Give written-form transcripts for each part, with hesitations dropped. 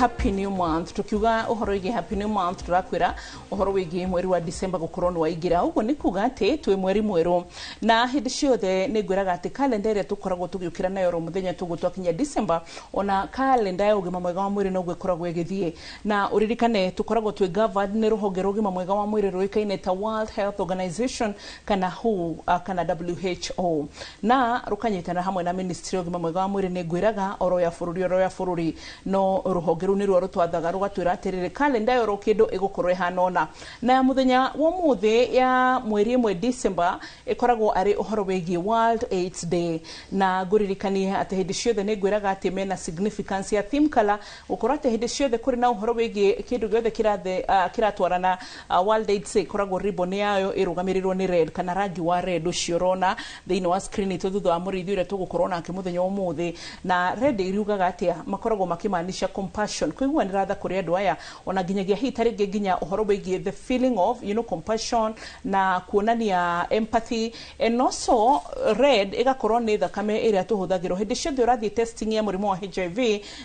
Happy new month. Tukiuga ũhoro wĩgiĩ happy new month, tũrakwĩra ũhoro wĩgiĩ mweri wa December gũkorwo nĩ waingĩra. Ũguo nĩ kuga atĩ twĩ mweri mwerũ, na hĩndĩ ciothe nĩ ngwĩraga atĩ kalenda ĩrĩa tũkoragwo tũgĩũkĩra nayo oro mũthenya tũguo twakinya December, ona kalenda ya ũgima mwega wa mwĩrĩ noguo ĩkoragwo ĩgĩthiĩ. Na ũririkane tũkoragwo twĩ governed nĩ rũhonge rwa ũgima mwega wa mwĩrĩ rũĩkaine ta World Health Organization kana WHO, kana WHO, na rũkanyitana hamwe na ministry ya ũgima mwega wa mwĩrĩ. Nĩ ngwĩraga oro ya bũrũri, oro ya bũrũri, no rũhonge rũu nĩruo rũtwathaga rũgatwĩra atĩrĩrĩ, kalenda ĩyo oro kĩndũ ĩgũkorwo ĩhana ũna. Na ya mũthenya wa ũmũthĩ ya mweri 1 December ĩkoragwo arĩ ũhoro wĩgiĩ World AIDS Day, na ngũririkanie atĩ hĩndĩ ciothe nĩ ngwĩraga atĩ mena significance ya theme color, gũkorwo atĩ hĩndĩ ciothe kũrĩ na ũhoro wĩgiĩ kĩndũ gĩothe kĩrathe kĩratwarana World AIDS Day, ĩkoragwo ribbon yayo ĩrũgamĩrĩrwo nĩ red kana rangi wa red ũcio ũrona thĩinĩ wa screen itũ thutha wa mũrĩithi ũrĩa tũgũkorwo nake mũthenya wa ũmũthĩ. Na red iriugaga atĩa? Makoragwo makĩmaanisha compassion, kũiguanĩra tha kũrĩ andũ aya, ona nginyagia hihi ta rĩngĩ nginya ũhoro wĩgiĩ the feeling of compassion na kuonania empathy. And also red ĩgakorwo nĩ thakame ĩrĩa tũhũthagĩrwo hĩndĩ ciothe ũrathiĩ testing ya mũrimũ wa HIV,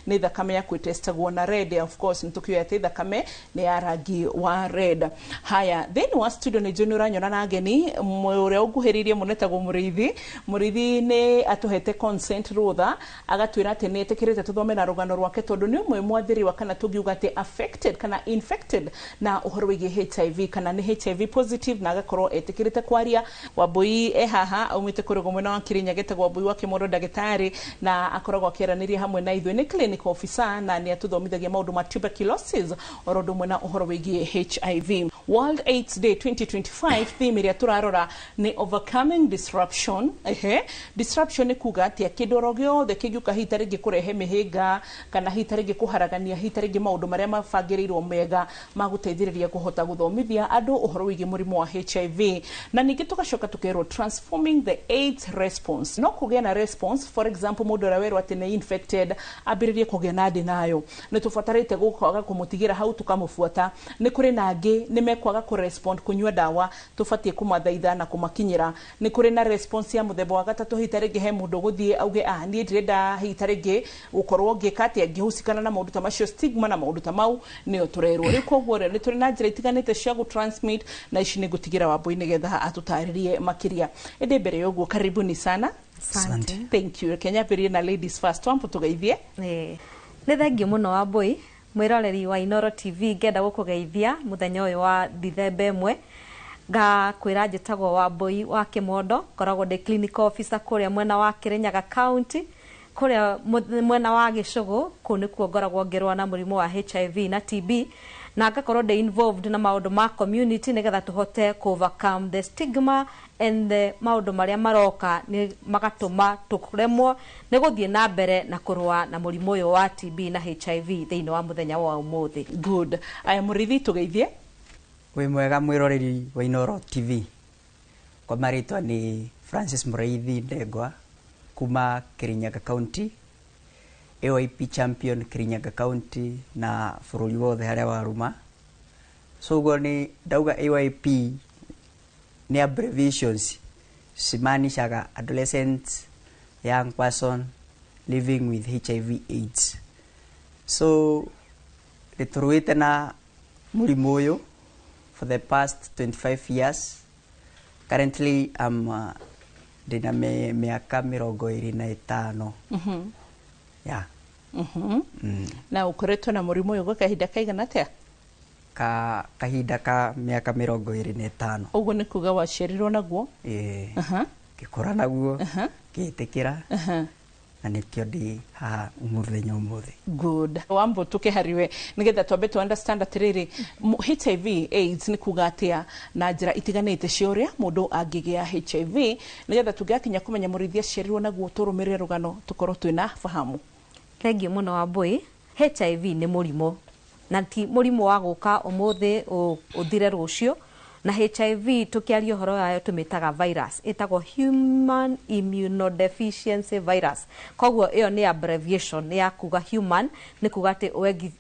nĩ thakame yaku ĩtestagwo na red. Of course nĩ tũkĩũĩ atĩ thakame nĩ ya rangi wa red. Haya, thĩinĩ wa studio nĩ njũĩ nĩ ũranyona na ageni. Ũrĩa ũnguhĩrĩirie mũno etagwo Mũrĩithi. Mũrĩithi nĩ atũhete consent, rũtha agatwĩra atĩ nĩ etĩkĩrĩte tũthome na rũgano rwake, tondũ nĩ ũmwe mwathĩriwa kana tũngiuga atĩ affected kana infected na ũhoro wĩgiĩ HIV kana nĩ HIV positive, na agakorwo etĩkĩrĩte kwaria. Wambui e haha aumĩte kũrũgwo mwena wa Kirinyaga, etagwo Wambui wa Kĩmondo, ndagĩtarĩ, na akoragwo akĩaranĩria hamwe na ithuĩ. Nĩ clinical officer na nĩ atũthomithagia maũndũ ma tuberculosis oro ũndũ ũmwe na ũhoro wĩgiĩ HIV. World AIDS Day 2025, theme ĩrĩa tũrarora nĩ overcoming disruption. Ehe, disruption nĩ kuga atĩa? Kĩndũ oro gĩothe kĩngĩũka hihi ta rĩngĩ kũrehe mĩhĩnga kana hihi ta rĩngĩ kũharagania hihi ta rĩngĩ maũndũ marĩa mabangĩrĩirwo mega ma gũteithĩrĩria kũhota gũthomithia andũ ũhoro wĩgiĩ mũrimũ wa HIV. Na ningĩ tũgacoka tũkerwo transforming the AIDS response. No kũgĩa na response, for example, mũndũ ũrĩa werwo atĩ nĩ infected ambĩrĩrie kũgĩa na ndĩ nĩ tũbatarĩte gũkaga kũmũtigĩra hau tũkamũbuata. Nĩ kũrĩ na angĩ nĩ mekwaga kũrespond kũnyua ndawa, tũbatiĩ kũmathaitha na kũmakinyĩra. Nĩ kũrĩ na response ya mũthemba wa gatatũ, hihi ta rĩngĩ he mũndũ ũgũthiĩ auge, "Ah, niĩ ndirenda hihi ta rĩngĩ gũkorwo ngĩka atĩa, ngĩhusikana na maũndũ ta macio." Stigma na maũndũ ta mau nĩyo tũrerwo rĩu. Koguo rĩ, nĩ tũrĩ na njĩra itiganĩte cia gũtransmit, na ici nĩ ngũtigĩra Wambui nĩgetha atũtarĩrie makĩria. Ĩndĩ mbere ya ũguo, karibuni sana. Asante. Thank you. Reke nyambĩrĩrie na ladies first. Wambo, tũgeithie. Nĩ thengiũ mũno Wambui. Mwĩroreri wa Inoro TV, ngenda gũkũgeithia mũthenya ũyũ wa Dithemba 1. Ngakwĩra njĩtagwo Wambui wa Kĩmondo, ngoragwo ndĩ clinical officer kũrĩa mwena wa Kĩrĩnyaga County, kũrĩa mwena wa Gĩcũgũ. Kũu nĩkuo ngoragwo ngĩrũa na mũrimũ wa HIV na TB, na ngakorwo ndĩ involved na maũndũ ma community nĩgetha tũhote kũ overcome the stigma and the maũndũ marĩa maroka nĩ magatũma tũremwo nĩ gũthiĩ na mbere na kũrũa na mũrimũ ũyũ wa TB na HIV thĩinĩ wa mũthenya wa ũmũthĩ. Good. Aya, Mũrĩithi, tũgeithie. Wĩ mwega mwĩroreri wa Inoro TV. Kwa marĩtwa nĩ Francis Mũrĩithi Ndengwa kuma Kirinyaga County, AYP champion Kirinyaga County na bũrũri wothe harĩa waruma. So ũguo nĩ ndauga AYP nĩ abbreviations cimaanishaga adolescent young person living with HIV AIDS. So nĩ tũrũĩte na mũrimũ ũyũ for the past 25 years. Currently I'm ndĩna mĩaka 25. Yeah. Na ũkoretwo na mũrimũ ũyũ gwa kahinda kaigana atĩa? Ka kahinda ka mĩaka 25. Ũguo nĩ kuga waciarirwo naguo? Ĩĩ. Ngĩkũra naguo, ngĩtĩkĩra, na nĩkĩo ndĩ haha mũthenya ũmũthĩ. Good. Wambo, tũkĩhariwe nĩgetha twambe tu understand atĩrĩrĩ, HIV AIDS nĩ kuga atĩa na njĩra itiganĩte cia ũrĩa mũndũ angĩgĩa HIV, nĩgetha tũngĩgakinya kũmenya mũrĩithi aciarirwo naguo, tũrũmĩrĩre rũgano tũkorwo twĩna fahamu. Thengiũ mũno Wambui. HIV nĩ mũrimũ, na ti mũrimũ wa gũka ũmũthĩ ũthire rũciũ. Na HIV tũkĩaria ũhoro wayo tũmĩtaga virus, ĩtagwo human immunodeficiency virus. Koguo ĩyo nĩ abbreviation ya kuga human, nĩ kuga atĩ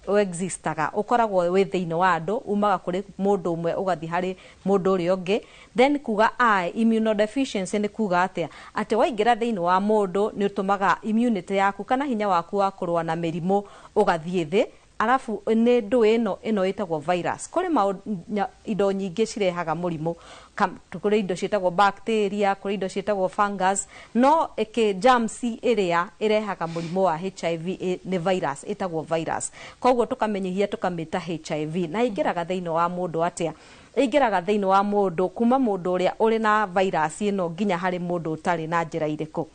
ũexistaga, ũkoragwo wĩ thĩinĩ wa andũ, umaga kũrĩ mũndũ ũmwe ũgathiĩ harĩ mũndũ ũrĩa ũngĩ. Then kuga I, immunodeficiency, nĩ kuga atĩa? Atĩ waingĩra thĩinĩ wa mũndũ nĩ ũtũmaga immunity yaku kana hinya waku wa kũrũa na mĩrimũ ũgathiĩ thĩ. Arabu nĩ ndũ ĩno ĩtagwo virus. Kũrĩ indo nyingĩ cirehaga mũrimũ, kũrĩ indo ciĩtagwo bacteria, kũrĩ indo ciĩtagwo fungus, no ĩkĩ germs ĩrĩa ĩrehaga mũrimũ wa HIV nĩ virus, ĩtagwo virus. Koguo tũkamenyihia tũkamĩta HIV. Na ĩingĩraga thĩinĩ wa mũndũ atĩa? Ĩingĩraga thĩinĩ wa mũndũ kuma mũndũ ũrĩa ũrĩ na virus ĩno nginya harĩ mũndũ ũtarĩ na njĩra irĩkũ.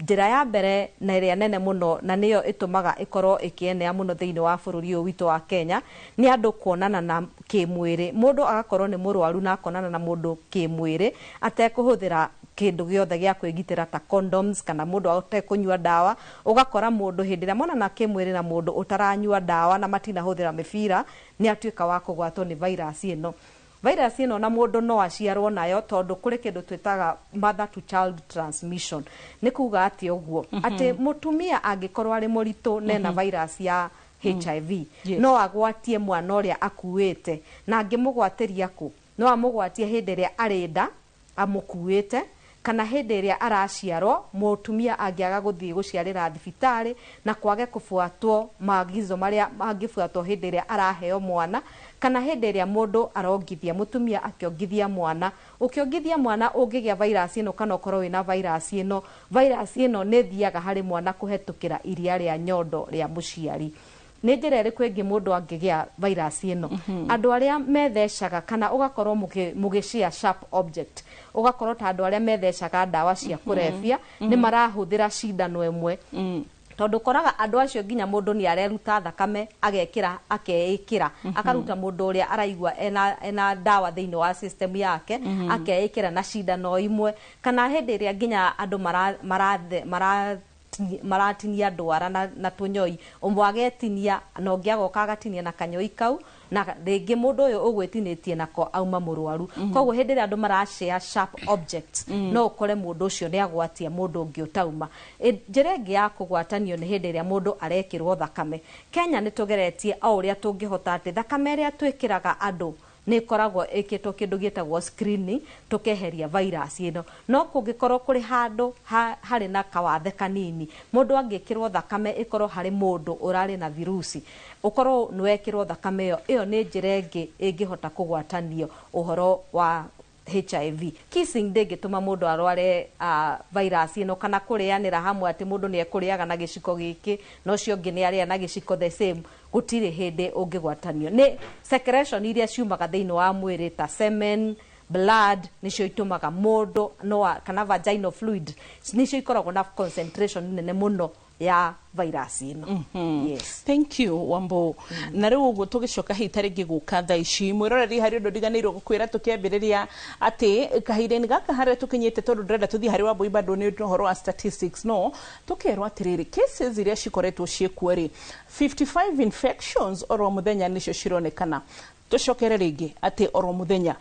Njĩra ya mbere na ĩrĩa nene mũno na nĩyo ĩtũmaga ĩkorwo ĩkĩenea mũno thĩinĩ wa bũrũri ũyũ witũ wa Kenya nĩ andũ kuonana na kĩmwĩrĩ. Mũndũ agakorwo nĩ mũrwaru na akonana na mũndũ kĩmwĩrĩ atekũhũthĩra kĩndũ gĩothe gĩa kwĩgitĩra ta condoms, kana mũndũ atekũnyua ndawa. Ũgakora mũndũ hĩndĩ ĩrĩa monana kĩmwĩrĩ na mũndũ ũtaranyua ndawa na matinahũthĩra mĩbira, nĩ atuĩka wa kũgwatwo nĩ virus ĩno. Virus ĩno na mũndũ no aciarwo nayo tondũ kũrĩ kĩndũ twĩtaga mother to child transmission. Nĩ kuga atĩ ũguo atĩ mũtumia angĩkorwo arĩ mũritũ nena virus ya HIV, no agwatie mwana ũrĩa akuĩte, na angĩmũgwatĩria kũ? No amũgwatie hĩndĩ ĩrĩa arĩ nda amũkuĩte, kana hĩndĩ ĩrĩa araciarwo. Mũtumia angĩaga gũthiĩ gũciarĩra thibitarĩ na kwage kũbuatwo maagizo marĩa mangĩbuatwo hĩndĩ ĩrĩa araheo mwana, kana hĩndĩ ĩrĩa mũndũ arongithia, mũtumia akĩongithia mwana. Ũkĩongithia mwana ũngĩgĩa virus ĩno kana ũkorwo wĩna virus ĩno, virus ĩno nĩ ĩthiaga harĩ mwana kũhetũkĩra iria rĩa nyondo rĩa mũciari. Nĩ njĩra ĩrĩkũ ĩngĩ mũndũ angĩgĩa virus ĩno? Andũ arĩa methecaga, kana ũgakorwo mũgĩshare sharp object, ũgakorwo ta andũ arĩa methecaga ndawa cia kũrebia nĩ marahũthĩra cindano ĩmwe, tondũ ũkoraga andũ acio nginya mũndũ nĩ areruta thakame agekĩra, akeĩkĩra, akaruta mũndũ ũrĩa araigua ena ndawa thĩinĩ wa system yake, akeĩkĩra na cindano imwe. Kana hĩndĩ ĩrĩa nginya andũ maratinia ndwara na tũnyoi, ũmwe agetinia na ũngĩ agoka agatinia na kanyoi kau, na rĩngĩ mũndũ ũyũ ũgwĩtinĩtie nako auma mũrwaru. Koguo hĩndĩ ĩrĩa andũ marashare sharp objects, no ũkore mũndũ ũcio nĩ agwatia mũndũ ũngĩ ũtauma. Njĩra ĩngĩ ya kũgwatanio nĩ hĩndĩ ĩrĩa mũndũ arekĩrwo thakame. Kenya nĩ tũgeretie o ũrĩa tũngĩhota atĩ thakame ĩrĩa twĩkĩraga andũ nĩ ĩkoragwo ĩkĩtwo kĩndũ gĩtagwo screening, tũkeheria virus ĩno. No kũngĩkorwo kũrĩ handũ harĩ na kawathe kanini, mũndũ angĩkĩrwo thakame ĩkorwo harĩ mũndũ ũrarĩ na virusi, ũkorwo nĩ wekĩrwo thakame ĩyo, ĩyo nĩ njĩra ĩngĩ ĩngĩhota kũgwatanio ũhoro wa HIV. Kissing ndĩngĩtũma mũndũ arware virus ĩno, kana kũrĩanĩra hamwe atĩ mũndũ nĩ ekũrĩaga na gĩciko gĩkĩ na ũcio ũngĩ nĩ arĩa na gĩciko the same, gũtirĩ hĩndĩ ũngĩgwatanio. Nĩ secretion iria ciumaga thĩinĩ wa mwĩrĩ ta semen, blood, nĩcio itũmaga mũndũ no, kana vaginal fluid nĩcio ikoragwo na concentration nene mũno ya virus ĩno. Yes. Thank you Wambo. Na rĩu ũguo tũgĩcoka hihi ta rĩngĩ gũka thaa ici mwĩroreri, harĩ ũndũ ndiganĩirwo gũkwĩra tũkĩambĩrĩria atĩ kahinda-inĩ gaka harĩa tũkinyĩte, tondũ ndĩrenda tũthiĩ harĩ Wambui bado nĩ ũndũ ũhoro wa statistics, no tũkerwo atĩrĩrĩ, cases iria cikoretwo ciĩkuo rĩ, 55 infections oro mũthenya nĩcio cironekana. Tũcokere rĩngĩ atĩ oro mũthenya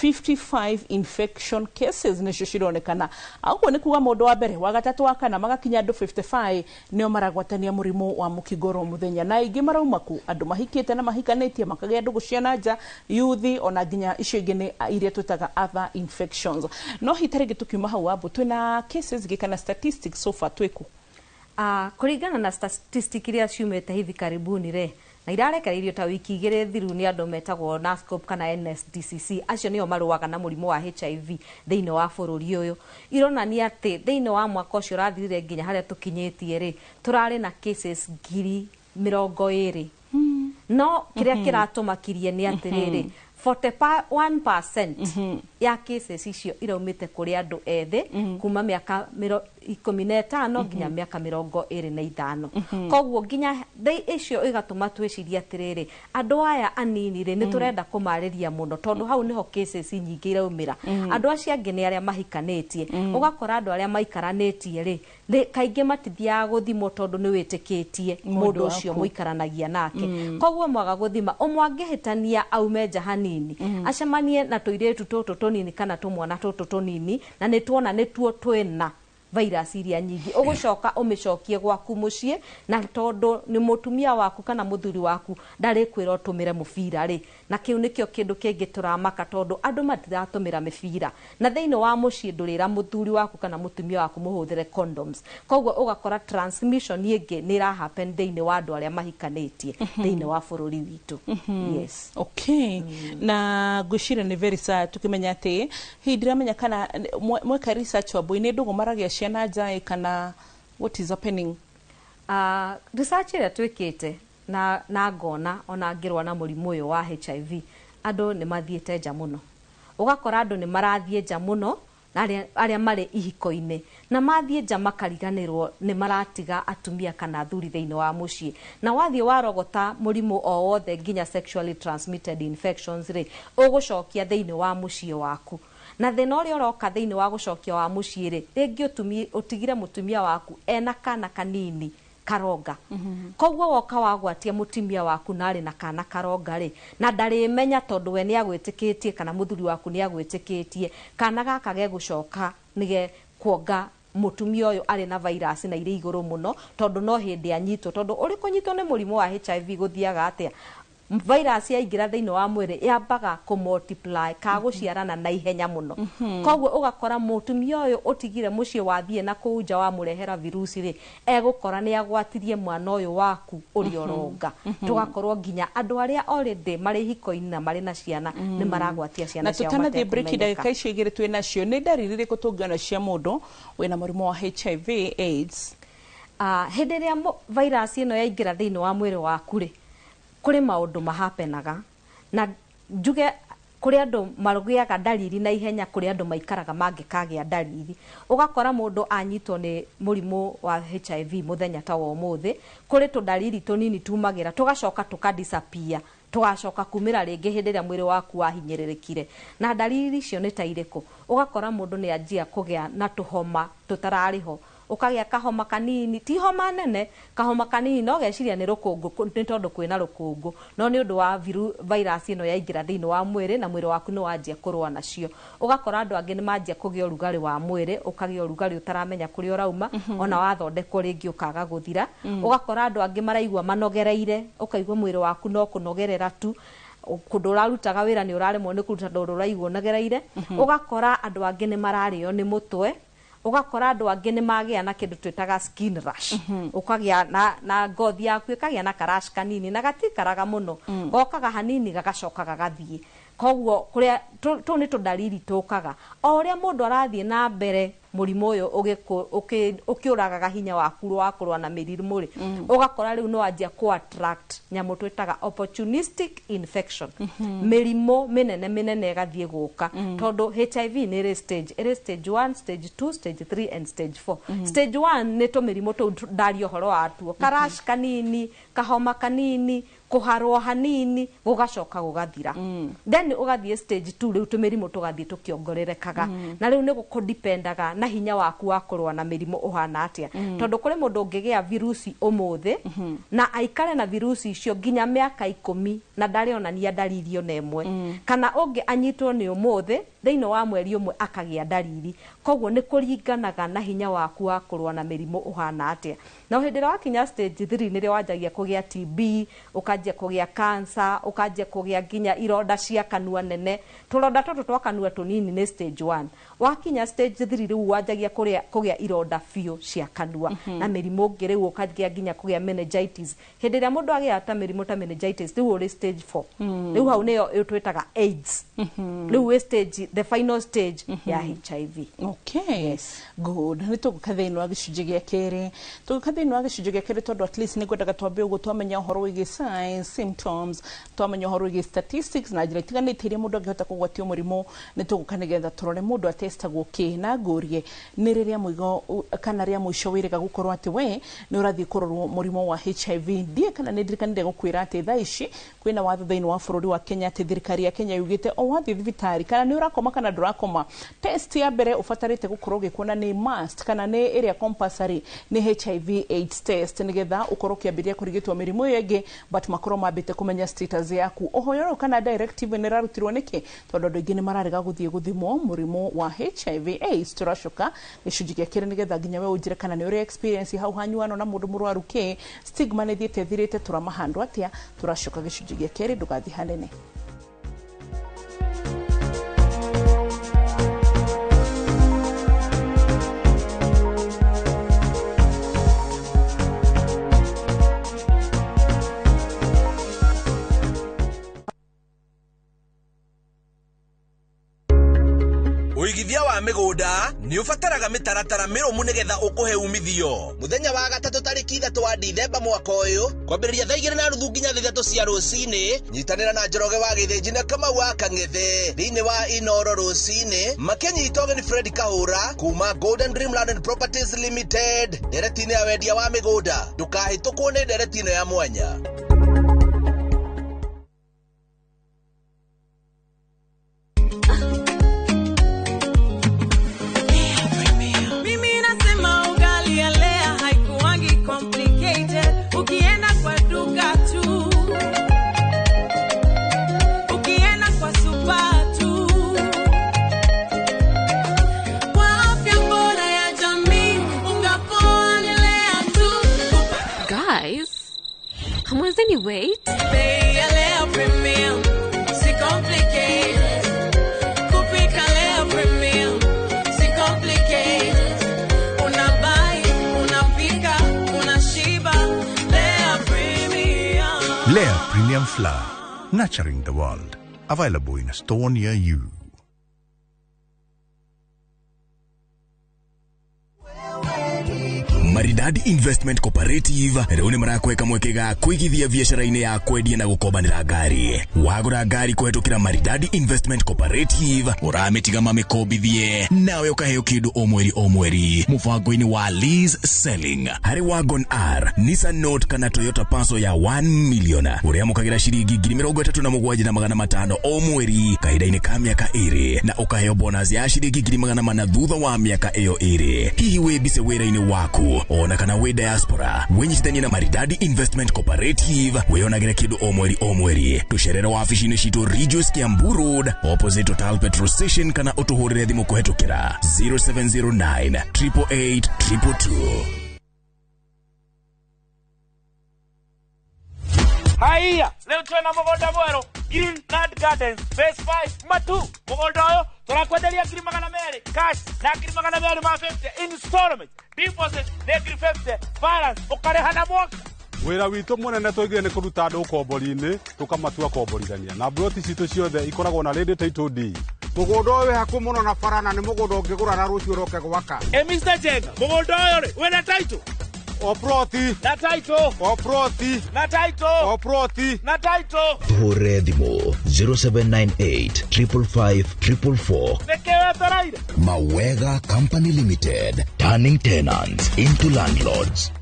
55 infection cases nĩcio cironekana. Ũguo nĩ kuga mũndũ wa mbere, wa gatatũ, wa kana, magakinya andũ 55 nĩo maragwatania mũrimũ wa mũkingo oro mũthenya. Na aingĩ marauma ku? Andũ mahikĩte na mahikanĩtie, makagĩa ndũgũ cia na nja, yuthi, ona nginya icio ingĩ nĩ iria twĩtaga other infections. No hihi ta rĩngĩ tũkiuma hau, Wambo, twĩna cases ingĩ kana statistics so far twĩkũ? Kũringana na statistic iria ciumĩte hivi karibuni rĩ, na irarekereirio ta wiki igĩrĩ thiru nĩ andũ metagwo NASCOP kana NSDCC, acio nĩo marũaga na mũrimũ wa HIV thĩinĩ wa bũrũri ũyũ, ironania atĩ thĩinĩ wa mwaka ũcio ũrathirire nginya harĩa tũkinyĩtie rĩ, tũrarĩ na cases 20,000. No kĩrĩa kĩratũmakirie nĩ atĩrĩrĩ, 41% ya cases icio iraumĩte kũrĩ andũ ethĩ kuma mĩaka 15 nginya mĩaka 25. Koguo nginya icio igatũma twĩcirie atĩrĩrĩ, andũ aya anini rĩ, nĩ tũrenda kũmarĩria mũno tondũ hau nĩho cases nyingĩ iraumĩra. Andũ acio angĩ nĩ arĩa mahikanĩtie. Ũgakora andũ arĩa maikaranĩtie rĩ, kaingĩ matithiaga gũthimwo tondũ nĩ wĩtĩkĩtie mũndũ ũcio mũikaranagia nake. Koguo mwaga gũthima, ũmwe angĩhĩtania aume nja hanini, acemanie na tũirĩtu tũtũ tũnini kana tũmwana tũtũ tũnini, na nĩ tuona nĩtuo twĩna virus iria nyingĩ, ũgũcoka ũmĩcokie gwaku mũciĩ, na tondũ nĩ mũtumia waku kana mũthuri waku ndarĩkwĩra ũtũmĩre mũbira rĩ, na kĩu nĩkĩo kĩndũ kĩngĩ tũramaka, tondũ andũ matiratũmĩra mĩbira, na thĩinĩ wa mũciĩ ndũrĩra mũthuri waku kana mũtumia waku mũhũthĩre condoms. Koguo ũgakora transmission ĩngĩ nĩ ĩra happen thĩinĩ wa andũ arĩa mahikanĩtie thĩinĩ wa bũrũri witũ. Yes. Okay, na ngwĩciria nĩ very sad tukĩmenya atĩ hihi ndiramenya kana mweka research wa nĩ ndũgũ maragia ciana nja kana what is happening? Research ĩrĩa twĩkĩte na ngona ona ngĩrũa na mũrimũ ũyũ wa HIV, andũ nĩ mathiĩte nja mũno. Ũgakora andũ nĩ marathiĩ nja mũno, arĩa marĩ ihiko-inĩ, na mathiĩ nja makariganĩrwo nĩ maratiga atumia kana athuri thĩinĩ wa mũciĩ. Na wathiĩ warogota mũrimũ o wothe nginya sexually transmitted infections rĩ, ũgũcokia thĩinĩ wa mũciĩ waku. Na thĩna ũrĩa ũroka thĩinĩ wa gũcokia wa mũciĩ rĩ, rĩngĩ ũtigire mũtumia waku ena kana kanini karonga. Koguo woka wagwatia mũtumia waku na arĩ na kana karonga rĩ, na ndarĩmenya tondũ we nĩagwĩtĩkĩtie kana mũthuri waku nĩagwĩtĩkĩtie, kana gaka gegũcoka nĩge kuonga mũtumia ũyũ arĩ na virus na irĩ igũrũ mũno, tondũ no hĩndĩ anyitwo. Tondũ ũrĩ kũnyitwo nĩ mũrimũ wa HIV gũthiaga atĩa? Virus yaingĩra thĩinĩ wa mwĩrĩ yambaga kũ multiply ka gũciarana na ihenya mũno. Koguo ũgakora mũtumia ũyũ ũtigire mũciĩ wathiĩ na kũu nja wamũrehera virusi rĩ, egũkora nĩ agwatirie mwana ũyũ waku ũrĩa ũronga. Tũgakorwo nginya andũ arĩa already marĩ hiko-inĩ na marĩ na ciana nĩ maragwatia ciana ciao. Na tũtanathiĩ break ndagĩka icio igĩrĩ twĩ nacio, nĩ ndariri irĩkũ tũngĩona cia mũndũ wĩna mũrimũ wa HIV AIDS? Hĩndĩ ĩrĩa virus ĩno yaingĩra thĩinĩ wa mwĩrĩ waku rĩ, kũrĩ maũndũ mahapenaga, na njuge kũrĩ andũ magĩaga ndariri na ihenya, kũrĩ andũ maikaraga mangĩkagĩa ndariri. Ũgakora mũndũ anyitwo nĩ mũrimũ wa HIV mũthenya ta wa ũmũthĩ, kũrĩ tũndariri tũnini tumagĩra tũgacoka tũka disappear, tũgacoka kumĩra rĩngĩ hĩndĩ ĩrĩa mwĩrĩ waku wahinyĩrĩrĩkire. Na ndariri icio nĩ ta irĩkũ? Ũgakora mũndũ nĩ anjia kũgĩa na tũhoma tũtararĩ ho, ũkagĩa kahoma kanini, ti homa nene, kahoma kanini, no geciria nĩ rũkũngũ nĩ tondũ kwĩna rũkũngũ, no nĩ ũndũ wa virus ĩno yaingĩra thĩinĩ wa mwĩrĩ na mwĩrĩ waku nĩ wanjia kũrũa nacio. Ũgakora andũ angĩ nĩ manjia kũgĩa ũrugarĩ wa mwĩrĩ, ũkagĩa ũrugarĩ ũtaramenya kũrĩa ũrauma, ona wathondekwo rĩngĩ ũkaga gũthira. Ũgakora andũ angĩ maraigua manogereire, ũkaigua mwĩrĩ waku no kũnogerera tu, kũndũ ũrarutaga wĩra nĩ ũraremwo nĩ kũruta tondũ ũraigua ũnogereire. Ũgakora andũ angĩ nĩ mararĩo nĩ mũtwe, ũgakora andũ angĩ nĩ magĩa na kĩndũ twĩtaga skin rash, ũkagĩa na ngothi yaku ĩkagĩa na karash kanini na gatikaraga mũno, gokaga hanini gagacoka gagathiĩ. Koguo kũrĩa tũu nĩ tũndariri tũkaga o ũrĩa mũndũ arathiĩ na mbere mũrimũ ũyũ ũkĩũragaga hinya waku wa kũrũa na mĩrimũ rĩ, ũgakora rĩu nĩ wanjia kũ attract nyamũ twĩtaga opportunistic infection, mĩrimũ mĩnene mĩnene ĩgathiĩ gũka, tondũ HIV nĩ ĩrĩ stage, ĩrĩ stage 1, stage 2, stage 3 and stage 4. Stage 1 nĩ tũmĩrimũ tũu ndaria ũhoro watuo, karash kanini, kahoma kanini, kũharwo hanini, gũgacoka gũgathira. Then ũgathiĩ stage 2, rĩu tũmĩrimũ tũgathiĩ tũkĩongererekaga, na rĩu nĩ gũkũdipendaga na hinya waku wa kũrũa na mĩrimũ ũhana atĩa, tondũ kũrĩ mũndũ ũngĩgĩa virusi ũmũthĩ na aikare na virusi icio nginya mĩaka 10 na ndarĩonania ndariri ona ĩmwe, kana ũngĩ anyitwo nĩ ũmũthĩ thĩinĩ wa mweri ũmwe akagĩa ndariri. Koguo nĩ kũringanaga na hinya waku wa kũrũa na mĩrimũ ũhana atĩa. Na hĩndĩ ĩrĩa wakinya stage 3 nĩrĩo wanjagia kũgĩa TB, ũkanjia kũgĩa cancer, ũkanjia kũgĩa nginya ironda cia kanua nene. Tũronda tũtũ twa kanua tũnini nĩ stage 1. Wakinya stage 3 rĩu wanjagia kũgĩa ironda biũ cia kanua, na mĩrimũ ĩngĩ rĩu ũkanjia nginya kũgĩa meningitis. Hĩndĩ ĩrĩa mũndũ agĩa ta mĩrimũ ta meningitis rĩu ũrĩ stage 4. Rĩu hau nĩyo twĩtaga AIDS. Rĩu wĩ stage, the final stage ya HIV. Okay. Yes. Good. Nĩ tũgũka thĩinĩ wa gĩcunjĩ gĩa kerĩ. Tũgũka thĩinĩ wa gĩcunjĩ gĩa kerĩ tondũ at least nĩ ngwendaga twambe ũguo twamenya ũhoro wĩgiĩ signs, symptoms, twamenya ũhoro wĩgiĩ statistics na njĩra itiganĩte iria mũndũ angĩhota kũgwatio mũrimũ. Nĩ tũgũka nĩgetha tũrore mũndũ atestagwo kĩ, na ngũrie nĩ rĩrĩa mũigo kana rĩa mũico wĩrĩga gũkorwo atĩ we nĩ ũrathiĩ kũrorwo mũrimũ wa HIV. Ndiĩ kana nĩ ndirikanire gũkwĩra atĩ thaa ici kwĩna watho thĩinĩ wa bũrũri wa Kenya atĩ thirikari ya Kenya yugĩte o wathiĩ thibitarĩ kana nĩ ũrakoma Ũrakoma kana ndũrakoma? Test ya mbere ũbatarĩte gũkorwo ũgĩkwo na nĩ must kana nĩ ĩrĩa compulsory nĩ HIV AIDS test, nĩgetha ũkorwo ũkĩambĩrĩria kũrigitwo mĩrimũ ĩyo ĩngĩ, but makorwo mambĩte kũmenya status yaku. Ũhoro ũyũ kana directive nĩ ĩrarutirwo nĩkĩ? Tondũ andũ aingĩ nĩ mararega gũthiĩ gũthimwo mũrimũ wa HIV AIDS. Tũracoka gĩcunjĩ gĩa kerĩ nĩgetha nginya we ũnjĩre kana nĩ ũrĩ experience hau hanyuano na mũndũ mũrwaru kĩ stigma nĩ ĩthiĩte ĩthirĩte, tũramahandwo atĩa? Tũracoka gĩcunjĩ gĩa kerĩ, ndũgathiĩ hanene. Ũigithia wa mĩgũnda nĩ ũbataraga mĩtaratara mĩrũmu nĩgetha ũkũhe umithio. Mũthenya wa gatatũ tarĩki 3 wa Dithemba mwaka ũyũ, kwambĩrĩria thaa 2:30 nginya 3 cia rũcinĩ, nyitanĩra na Njoroge wa Gĩthĩnji na Kamau wa Kang'ethe thĩinĩ wa Inoro rũcinĩ, makĩnyita ũgeni Fred Kahũra kuma Golden Dream Land and Properties Limited ndereti-inĩ ya wendia wa mĩgũnda. Ndũkahĩtũkwo nĩ ndereti ĩno ya mwanya. Mimi nasema ugali ya Lea haikuwangi complicated. Ukienda kwa duka tu, ukienda kwa super tu, kwa afya bora ya jamii, unga poa ni Lea tu. Guys, hamwezi wait? Bei ya Lea Premium, si complicated. Kupika Lea Premium, si complicated. Unabuy, unapika, unashiba. Lea Premium. Lea Premium Flour, nurturing the world. Available in a store near you. Maridadi Investment Cooperative rĩu nĩ marakweka mweke ga kũigithia biacara-inĩ ya kwendia na gũkombanĩra ngari. Wagũra ngari kũhetũkĩra Maridadi Investment Cooperative, ũramĩtiga mamĩkombithie nawe ũkaheo kĩndũ o mweri o mweri mũbango-inĩ wa lease selling. Harĩ Wagon R, Nissan Note kana Toyota Passo ya 1 million, ũrĩamũkagĩra ciringi 37,500 o mweri kahinda-inĩ ka mĩaka 2, na ũkaheo bonus ya ciringi 400,000 thutha wa mĩaka ĩyo 2. Hihi wĩ mbise wĩra-inĩ waku ona kana wĩ diaspora, wĩnyitithanie na Maridadi Investment Cooperative wĩyonagĩre kĩndũ o mweri o mweri. Tũcerere wabici-inĩ citũ Ridgeways Kiambu Road opposite Total Petrol Station, kana ũtũhũrĩre thimũ kũhetũkĩra 0709 888 222. Haiya, leo twena mũgũnda mwerũ Green Land Gardens Phase 5 Matu. Mũgũnda ũyũ tũrakwenderia 200,000 cash na 250,000 installment, deposit nĩ 50,000, balance ũkarĩha na mwaka. Wĩra witũ mũnene tũigire nĩ kũruta andũ ũkombori-inĩ tũkamatua komborithania, na mburoti citũ ciothe ikoragwo na ready title deed. Mũgũnda ũyũ wĩ hakuhĩ mũno na bara na nĩ mũgũnda ũngĩgũra na rũciũ ũroke gwaka. Ĩ Mr. Jenga, mũgũnda ũyũ rĩ wĩna title? O ploti na title, o ploti na title, o ploti na title. Hũre thimũ 0798 555 444. Nĩkĩ wetereire? Mawega Company Limited, turning tenants into landlords.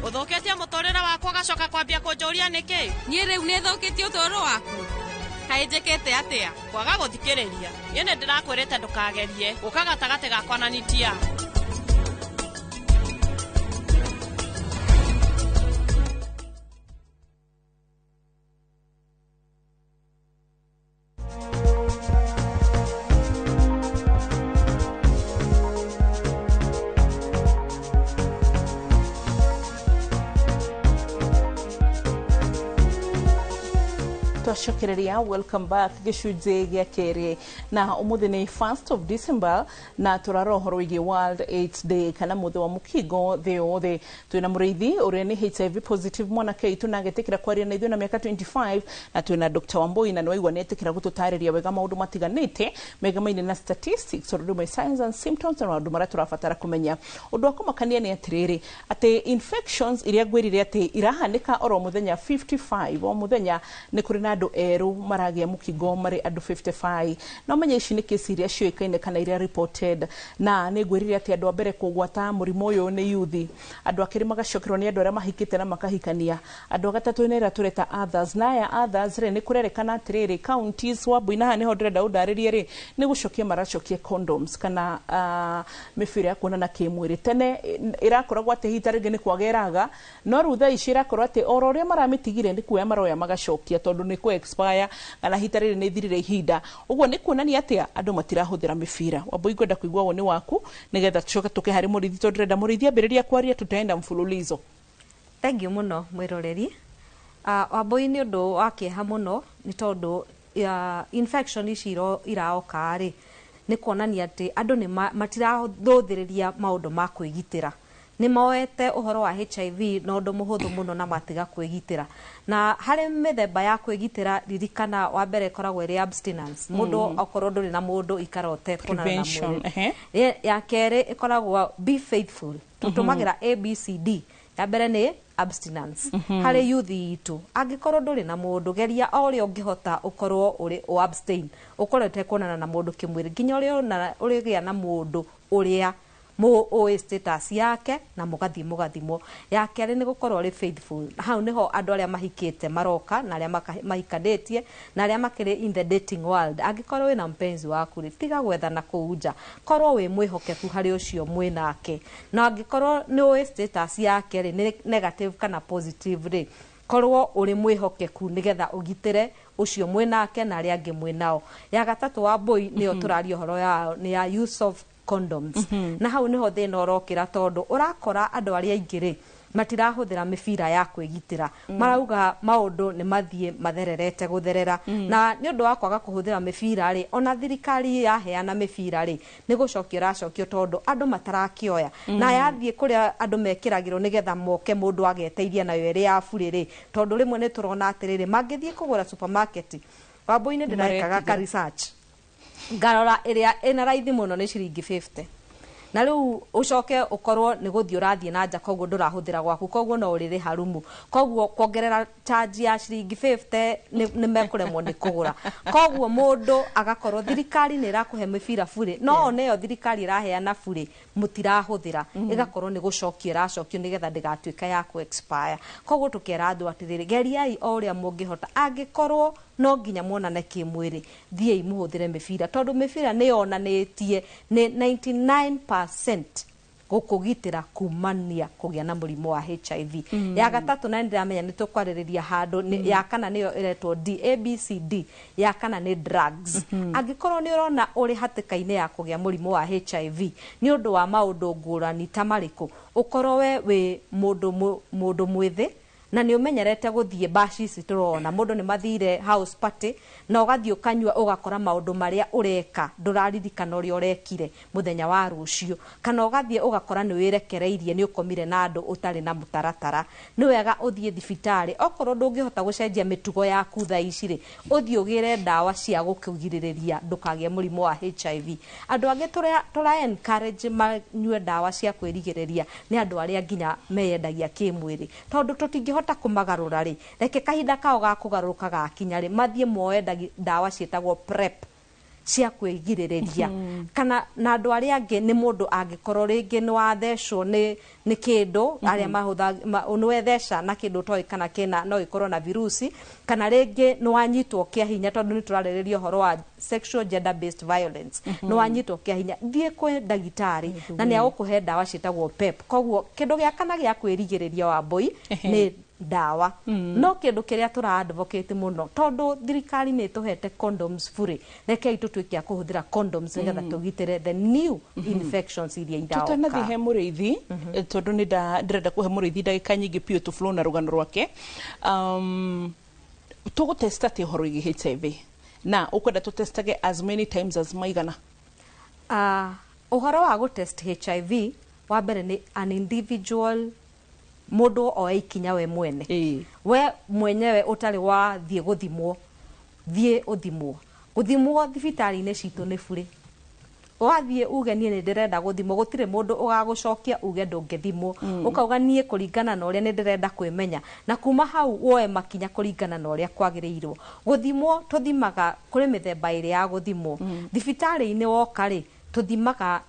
Ũthũkĩtie mũtũrĩre wakwa ũgacoka kwambia kũnjũria nĩkĩ? Niĩ rĩu nĩ thũkĩtie ũtũũro waku. Kaĩ njĩkĩte atĩa? Kwaga gũthikĩrĩria. Niĩ nĩ ndĩrakwĩrĩte ndũkagerie gũka gatagatĩ gakwa na Nitia. Twacokereria, welcome back gĩcunjĩ gĩa kerĩ, na ũmũthĩ nĩ 1st of December na tũrarora ũhoro wĩgiĩ World AIDS Day kana mũthĩ wa mũkingo thĩ yothe. Twĩna mũrĩithi ũrĩa nĩ HIV positive mwanake witũ na agetĩkĩra kwaria na ithuĩ na mĩaka 25, na twĩna Dr. Wambui na nĩwaigua nĩetĩkĩra gũtũtarĩria wega maũndũ matiganĩte megamaine na statistics, ũndũ ũmwe signs and symptoms na maũndũ marĩa tũrabatara kũmenya. Ũndũ wa kũmakania nĩ atĩrĩrĩ, atĩ infections iria ngwĩrire atĩ irahanĩka oro mũthenya 55 o mũthenya, nĩ kũrĩ na andũ erũ maragĩa mũkingo marĩ andũ 55. No menye ici nĩ kesi iria ciũĩkaine kana iria reported, na nĩ ngwĩrire atĩ andũ a mbere kũgwata mũrimũ ũyũ nĩ yuthi, andũ a kerĩ magacokerwo nĩ andũ arĩa mahikĩte na makahikania, andũ a gatatũ nĩ arĩa tũreta others. Na aya others rĩ, nĩ kũrerĩkana atĩrĩrĩ, counties Wambui, na haha nĩho ndĩrenda ũndarĩrie rĩ, nĩ gũcokia maracokia condoms kana mĩbira ya kuonana kĩmwĩrĩ. Tene ĩrakoragwo atĩ hihi ta rĩngĩ nĩ kwaga ĩraga, no rĩu thaa ici ĩrakorwo atĩ oro ũrĩa maramĩtigire nĩ kuoya maroya magacokia tondũ nĩ kũ expire kana hihi ta rĩrĩ nĩ ĩthirire ihinda. Ũguo nĩ kuonania atĩa andũ matirahũthĩra mĩbira. Wambui, ngwenda kũigua woni waku nĩgetha tũcoke tũke harĩ mũrĩithi, tondũ ndĩrenda mũrĩithi ambĩrĩria kwaria, tutaenda mfululizo. Thengiũ mũno mwĩroreri. Wambui, nĩ ũndũ wa kĩeha mũno nĩ tondũ infection ici iraoka rĩ, nĩ kuonania atĩ andũ nĩ matirathũthĩrĩria maũndũ ma kwĩgitĩra. Nĩ moete ũhoro wa HIV na ũndũ mũhũthũ mũno na matiga kwĩgitĩra. Na harĩ mĩthemba ya kwĩgitĩra, ririkana wa mbere ĩkoragwo ĩrĩ abstinence. Mũndũ okorwo ndũrĩ na mũndũ, ikara ũtekuonana na Prevention, mwĩrĩ. Ya kerĩ ĩkoragwo be faithful. Tũtũmagĩra ABCD. Ya mbere nĩ abstinence. Harĩ youth itũ, angĩkorwo ndũrĩ na mũndũ, geria o ũrĩa ũngĩhota ũkorwo ũrĩ ũ abstain, ũkorwo ũtekuonana na mũndũ kĩmwĩrĩ nginya ũrĩa ũrĩgĩa na mũndũ ũrĩa ũĩ status yake na mũgathiĩ mũgathimwo. Ya kerĩ nĩ gũkorwo ũrĩ faithful. Hau nĩho andũ arĩa mahikĩte maroka na arĩa mahikanĩtie na arĩa makĩrĩ in the dating world. Angĩkorwo wĩna mpenzi waku rĩ, tiga gwethana kũu nja, korwo wĩ mwĩhokeku harĩ ũcio mwĩnake. Na angĩkorwo nĩ ũĩ status yake rĩ, nĩ negative kana positive rĩ, korwo ũrĩ mwĩhokeku nĩgetha ũgitĩre ũcio mwĩnake na arĩa angĩ mwĩnao. Ya gatatũ, wa mbũi, nĩyo tũraria ũhoro yao, nĩ ya use of condoms. Na hau nĩho thĩna ũrokĩra, tondũ ũrakora andũ arĩa aingĩ rĩ, matirahũthĩra mĩbira ya kwĩgitĩra. Marauga maũndũ nĩ mathiĩ mathererete gũtherera. Na nĩ ũndũ wa kwaga kũhũthĩra mĩbira rĩ, ona thirikari yaheana mĩbira rĩ, nĩ gũcokia ĩracokio tondũ andũ matarakĩoya. Na yathiĩ kũrĩa andũ mekĩragĩrwo nĩgetha moke mũndũ ageteithia nayo ĩrĩ ya burĩ rĩ, tondũ rĩmwe nĩ tũrona atĩrĩrĩ, mangĩthiĩ kũgũra supermarket, Wambui-inĩ, ndĩrekaga ka research, ngarora ĩrĩa ĩna raithi mũno nĩ ciringi 50, na rĩu ũcoke ũkorwo nĩ gũthiĩ ũrathiĩ na nja, koguo ndũrahũthĩra gwaku, koguo no ũrĩrĩha rumu, koguo kuongerera charge ya ciringi 50 nĩ mekũremwo nĩ kũgũra. Koguo mũndũ agakorwo thirikari nĩ ĩrakũhe mĩbira burĩ, no one ĩyo thirikari ĩraheana burĩ mũtirahũthĩra, ĩgakorwo nĩ gũcokia ĩracokio nĩgetha ndĩgatuĩka ya kũ expire. Koguo tũkera andũ atĩrĩrĩ, geriai o ũrĩa mũngĩhota. Angĩkorwo no nginya muonane kĩmwĩrĩ, thiĩi mũhũthĩre mĩbira, tondũ mĩbira nĩ yonanĩtie nĩ 99% gũkũgitĩra kumania kũgĩa na mũrimũ wa HIV. Ya gatatũ, na nĩndĩramenya nĩ tũkwarĩrĩria handũ ya kana nĩyo ĩretwo D, A B C D. Ya kana nĩ drugs. Angĩkorwo nĩ ũrona ũrĩ hatĩka-inĩ ya kũgĩa mũrimũ wa HIV nĩ ũndũ wa maũndũ ngũrani ta marĩkũ, ũkorwo we wĩ mũndũ mwĩthĩ na nĩ ũmenyerete gũthiĩ baci ici tũrona mũndũ nĩ mathire house party na ũgathiĩ ũkanyua, ũgakora maũndũ marĩa ũreka ndũraririkana ũrĩa ũrekire mũthenya wa rũciũ, kana ũgathiĩ ũgakora nĩ wĩrekereirie, nĩ ũkomire na andũ ũtarĩ na mũtaratara, nĩ wega ũthiĩ thibitarĩ. Okorwo ndũngĩhota gũcenjia mĩtugo yaku thaa ici rĩ, ũthiĩ ũgĩre ndawa cia gũkũgirĩrĩria ndũkagĩe mũrimũ wa HIV. Andũ angĩ tũra encourage manyue ndawa cia kwĩrigĩrĩria nĩ andũ arĩa nginya meyendagia kĩmwĩrĩ, tondũ tũtingĩhota kũmagarũra rĩ, reke kahinda kao ga kũgarũrũka gakinya rĩ, mathiĩ moe ndawa ciĩtagwo PrEP cia kwĩgirĩrĩria. Kana na andũ arĩa angĩ nĩ mũndũ angĩkorwo rĩngĩ nĩ wathecwo nĩ kĩndũ arĩa mahũtha nĩ wetheca na kĩndũ ũtoĩ kana kĩna no ĩkorwo na virusi, kana rĩngĩ nĩ wanyitwo kĩa hinya, tondũ nĩ tũrarĩrĩria ũhoro wa sexual gender based violence, nĩ wanyitwo kĩa hinya, thiĩ kwĩ ndagĩtarĩ na nĩ agũkũhe ndawa ciĩtagwo PEP. Koguo kĩndũ gĩa kana gĩa kwĩrigĩrĩria, Wambui, nĩ ndawa. No kĩndũ kĩrĩa tũra advocate mũno, tondũ thirikari nĩ ĩtũhete condoms burĩ, rekei tũtuĩke a kũhũthĩra condoms nĩgetha tũgitĩre the new infections iria iraoka. Tutanathiĩ he mũrĩithi, tondũ nĩ ndĩrenda kũhe mũrĩithi ndagĩka nyingĩ biũ tũ flow na rũgano rwake, tũgũtesta atĩ ũhoro wĩgiĩ HIV, na ũkwenda tũtestage as many times as maigana? Ũhoro wa gũtest HIV, wa mbere nĩ an individual, mũndũ oe ikinya we mwene. We mwenyewe ũtarĩ wathiĩ gũthimwo, thiĩ ũthimwo. Gũthimwo thibitarĩ-inĩ citũ nĩ burĩ. Wathiĩ uge niĩ nĩ ndĩrenda gũthimwo, gũtirĩ mũndũ ũgagũcokia uge ndũngĩthimwo. Ũkauga niĩ kũringana na ũrĩa nĩ ndĩrenda kwĩmenya, na kuma hau woe makinya kũringana na ũrĩa kwagĩrĩirwo gũthimwo. Tũthimaga, kũrĩ mĩthemba ĩrĩ ya gũthimwo. Thibitarĩ-inĩ woka rĩ, tũthimaga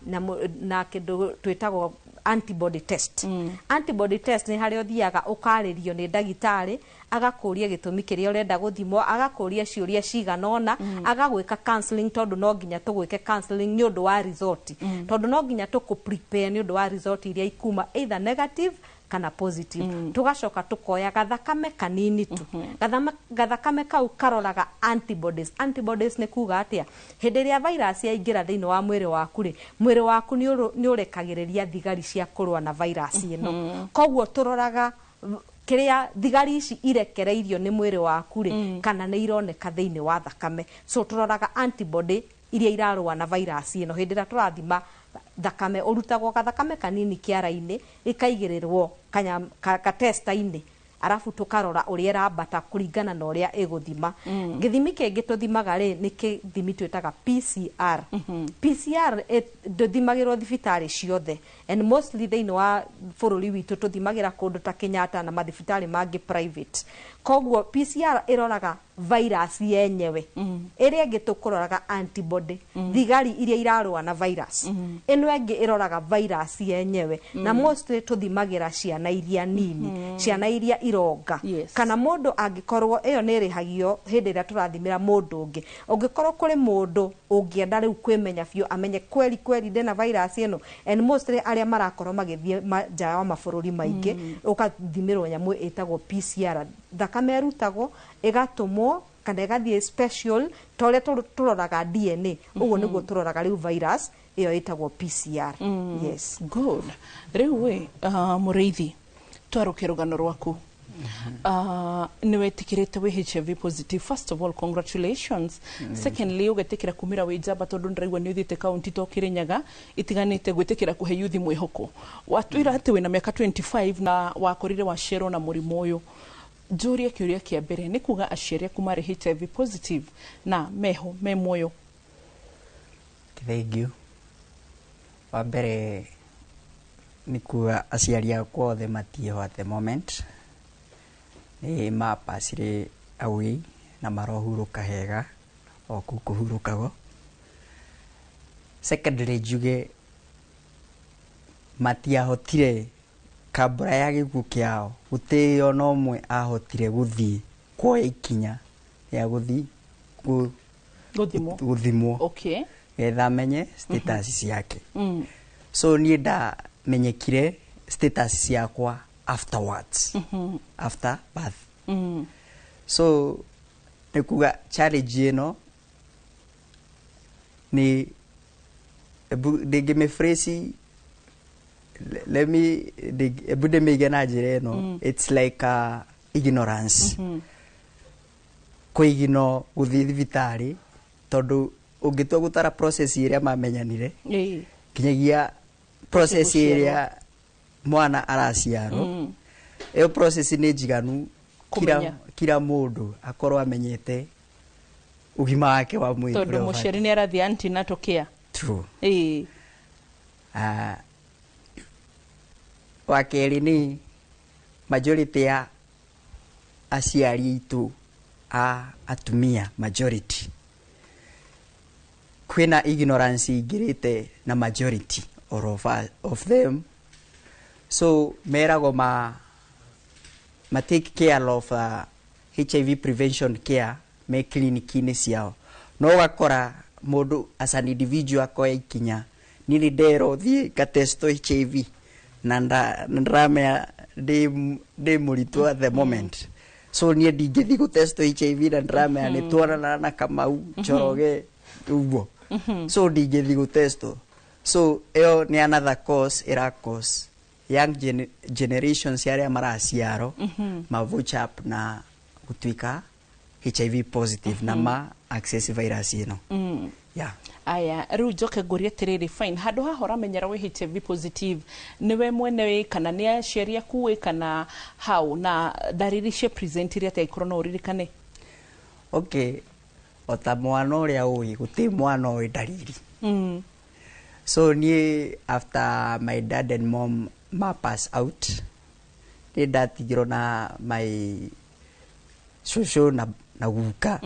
na kĩndũ twĩtagwo antibody test. Antibody test nĩ harĩa ũthiaga ũkarĩrio nĩ ndagĩtarĩ, agakũria gĩtũmi kĩrĩa ũrenda gũthimwo, agakũria ciũria cigana ũna, agagwĩka counseling, tondũ no nginya tũgwĩke counseling nĩ ũndũ wa result, tondũ no nginya tũkũ prepare nĩ ũndũ wa result iria ikuma, either negative kana positive. Tugacoka tukoya gathakame kanini tu. Gathakame kau karoraga antibodies. Antibodies nĩ kuga atĩa? Hĩndĩ ĩrĩa virus yaingĩra thĩinĩ wa mwĩrĩ waku rĩ, mwĩrĩ waku nĩ ũrekagĩrĩria thigari cia kũrũa na virus ĩno. Koguo tũroraga kĩrĩa thigari ici irekereirio nĩ mwĩrĩ waku rĩ, kana nĩ ironeka thĩinĩ wa thakame. So tũroraga antibody iria irarũa na virus ĩno hĩndĩ ĩrĩa tũrathima thakame. Ũrutagwo gathakame kanini kĩara-inĩ, ĩkaigĩrĩrwo ka tester-inĩ, arabu tũkarora ũrĩa ĩrambata kũringana na ũrĩa ĩgũthima. Gĩthimi kĩngĩ tũthimaga rĩ, nĩ kĩthimi twĩtaga PCR. PCR ndũthimagĩrwo thibitarĩ ciothe, and mostly thĩinĩ wa bũrũri witũ tũthimagĩra kũndũ ta Kenyatta na mathibitarĩ mangĩ private. Koguo PCR ĩroraga virus yenyewe. Ĩrĩa ĩngĩ tũkũroraga antibody, thigari iria irarũa na virus. Ĩno ĩngĩ ĩroraga virus yenyewe, na mostly tũthimagĩra ciana iria nini, ciana iria ironga. Kana mũndũ angĩkorwo, ĩyo nĩ ĩrĩhagio hĩndĩ ĩrĩa tũrathimĩra mũndũ ũngĩ. Ũngĩkorwo kũrĩ mũndũ ũngĩenda rĩu kwĩmenya biũ, amenye kweri kweri ndĩna virus ĩno, and mostly arĩa marakorwo magĩthiĩ nja wa mabũrũri maingĩ, ũkathimĩrwo nyamũ ĩtagwo PCR. Thakame ĩrutagwo, ĩgatũmwo kana ĩgathiĩ special, ta ũrĩa tũroraga DNA, ũguo nĩguo tũroraga rĩu virus ĩyo ĩtagwo PCR. Yes. Good. Rĩu wĩ mũrĩithi, twarũke rũgano rwaku. Nĩ wetĩkĩrĩte wĩ HIV positive. First of all, congratulations. Secondly, ũgetĩkĩra kumĩra wĩ njamba, tondũ ndĩraigua nĩ ũthiĩte kaunti to Kĩrĩnyaga itiganĩte gwĩtĩkĩra kũhe yuthi mwĩhoko. Watwĩra atĩ wĩna mĩaka 25 na wakorire waciarwo na mũrimũ ũyũ. Njũrie kĩũria kĩa mbere, nĩ kuga aciari aku marĩ HIV positive na meho me muoyo? Thank you. Wa mbere nĩ kuga aciari akwa othe matiĩho at the moment, nĩ mapacire away na marohurũka hega o kũu kũhurũkagwo. Secondly, njuge matiahotire kambura ya gĩkuũ kĩao, gũtirĩ ona ũmwe ahotire gũthiĩ kuoya ikinya rĩa gũthiĩ gũthimwo. Gũthimwo getha amenye status ciake. So niĩ ndamenyekire status ciakwa afterwards, after birth. So nĩ kuga challenge ĩno nĩ ndĩngĩmĩphrase, let me ebu ndĩmĩige na njĩra ĩno. It's like ignorance, kũigino gũthiĩ thibitarĩ, tondũ ũngĩtua gũtara process ĩrĩa mamenyanire nginyagia process gũciarwo. Ĩrĩa mwana araciarwo, ĩyo process nĩ njiganu kira, kũmenya. Kira mũndũ akorwo amenyete ũgima wake wa mwĩrĩ tondũ ũrĩa ũbatiĩ. mũciari nĩ arathiĩ antenatal care. True. Ah, wa kerĩ nĩ majority ya aciari aitũ a atumia, majority kwĩna ignorance ingĩrĩte na majority or of them, so meragwo ma take care of HIV prevention care me clinic-inĩ ciao, no ũgakora mũndũ as an individual akoya ikinya, niĩ nĩ nderwo thiĩ ngatestwo HIV na ndĩramenya ndĩ mũritũ at the moment, so niĩ ndingĩthiĩ gũtestwo HIV na ndĩramenya nĩ twaranana na Kamau Njoroge ũguo, so ndingĩthiĩ gũtestwo. So ĩyo nĩ another cause ĩra cause young generations arĩa maraciarwo ma up na gũtuĩka HIV positive na ma access virus ĩno. Yeah. Aya, rĩu njoke ngũrie atĩrĩrĩ, fine, handũ haha ũramenyera wĩ HIV positive, nĩwe mwene wĩ kana nĩ aciari aku wĩ kana hau, na ndariri cia presentire atĩa, angĩkorwo no ũririkane? Okay, o ta mwana ũrĩa ũĩ, gũtirĩ mwana ũĩ ndariri. So niĩ after my dad and mom ma pass out, nĩ ndatigirwo na my cũcũ na guka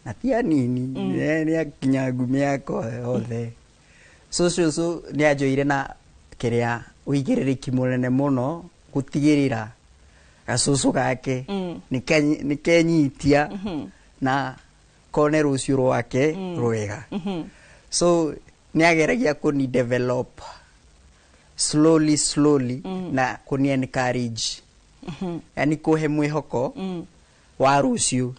na ti anini, nĩ akinyangu mĩaka yothe. So cũcũ nĩ anjoire na kĩrĩa ũigĩrĩrĩki mũnene mũno gũtigĩrĩra gacũcũ gake nĩ kenyitia na kone rũciũ rwake rwega. So nĩ ageragia kũni develop slowly slowly na kũni encourage, yani kũhe mwĩhoko wa rũciũ.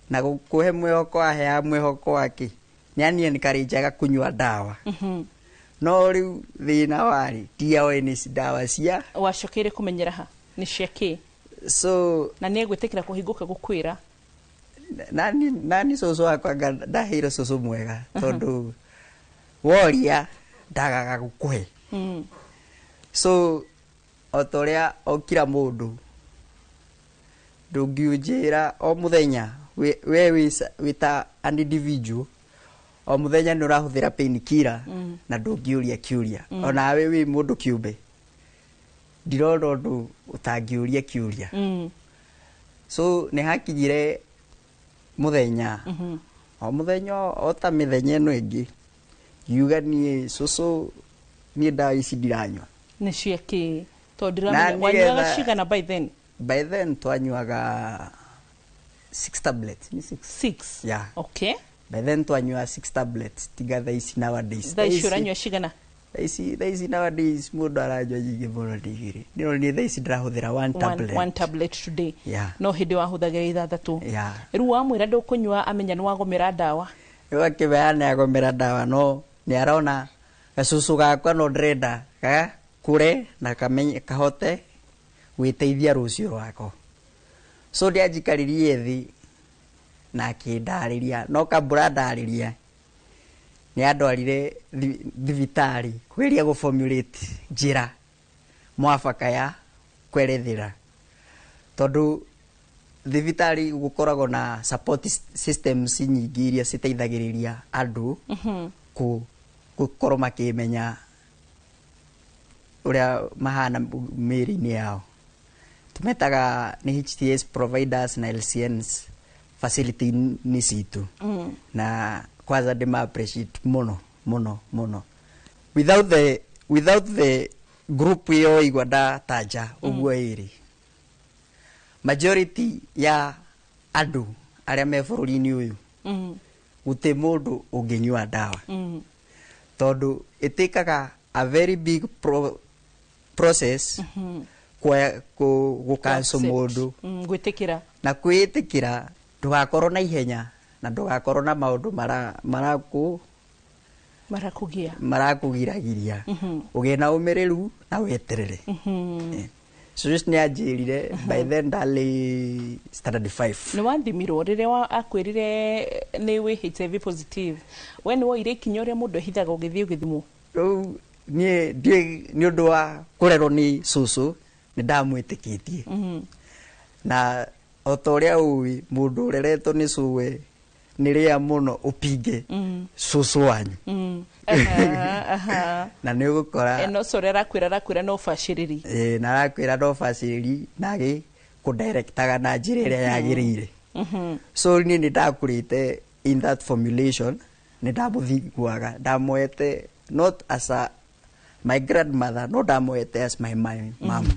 Na kũhe mwĩhoko, aheaga mwĩhoko wake nĩ ani encourageaga kũnyua ndawa, no rĩu thĩna warĩ ndiaoĩ nĩ ndawa cia Wacokeire kũmenyera ha nĩ cia kĩ? So Na nĩ egwĩtĩkĩra kũhingũka gũkwĩra? Nani cũcũ wakwa ndaheire cũcũ mwega tondũ woria ndagaga gũkũhe. So o ta ũrĩa o kila mũndũ ndũngiũnjĩra o mũthenya we wĩ ta an individual, o mũthenya nĩ ũrahũthĩra painkiller na ndũngĩũria kĩũria. Onawe wĩ mũndũ kĩũmbe, ndirona ũndũ ũtangĩũria kĩũria. So nĩ hakinyire mũthenya, o mũthenya o ta mĩthenya ĩno ĩngĩ, ngiuga niĩ, "Cũcũ, niĩ ndawa ici ndiranyua." Nĩ cia kĩ? Tondũ Na ndiramenya wanyuaga cigana by then? By then twanyuaga six tablets, ni six. Six? Yeah. Okay. By then twanyuaga six tablets, tiga thaa ici nowadays. Thaa ici ũranyua cigana? Thaa ici nowadays mũndũ aranyua nyingĩ mũno, nĩ igĩrĩ. No niĩ thaa ici ndĩrahũthĩra one tablet. One tablet today? Yeah. No hĩndĩ wahũthagĩra ithathatũ? Yeah. Rĩu wamwĩra ndũkũnyua, amenya nĩ wagomera ndawa? Rĩu akĩmenya nĩ agomera ndawa, no nĩ arona gacũcũ gakwa no ndĩrenda gakũre na kamenye kahote gwĩteithia rũciũ rwako. So ndĩanjikaririe thĩ na akĩndarĩria, no kambura ndarĩria nĩ andwarire thibitarĩ kũgeria gũ formulate njĩra mwafaka ya kwerethera, tondũ thibitarĩ gũkoragwo na support systems nyingĩ iria citeithagĩrĩria andũ gũkorwo makĩmenya ũrĩa mahana mĩĩrĩ-inĩ yao. Tũmetaga nĩ HTS providers na LCNs facility-inĩ citũ. Na kwanza ndĩma appreciate mũno mũno mũno. Without the group ĩyo igua ndatanja ũguo ĩrĩ, majority ya andũ arĩa me bũrũri-inĩ ũyũ, gũtĩ mũndũ ũngĩnyua ndawa, tondũ ĩtĩkaga a very big process gũcancel Accept. Mũndũ Gwĩtĩkĩra. Na kwĩĩtĩkĩra ndũgakorwo na ihenya na ndũgakorwo na maũndũ marakũ Marakũgia. Marakũgiragiria. Ũgĩe na ũmĩrĩru na weterere. So just nĩ anjĩrire, by then ndarĩ standard 5. Nĩ wathimirwo rĩrĩa akwĩrire nĩ wĩ HIV positive? We nĩ woire ikinya ũrĩa mũndũ ehithaga ũgĩthiĩ ũgĩthimwo? Rĩu niĩ ndiĩ, nĩ ũndũ wa kũrerwo nĩ cũcũ nĩ ndamwĩtĩkĩtie, na o ta ũrĩa ũĩ mũndũ ũreretwo nĩ cũwe nĩ rĩa mũno ũpinge cũcũ wanyu. Aha, aha. Na nĩ ũgũkora No ũcio ũrĩa arakwĩra no bacĩrĩri. Ĩĩ, na arakwĩra no bacĩrĩri na agĩ kũdirectaga na njĩra ĩrĩa yagĩrĩire. So niĩ nĩ ndakũrĩte in that formulation, nĩ ndamũthiguaga, ndamoete not as a my grandmother, no ndamoete as my mom,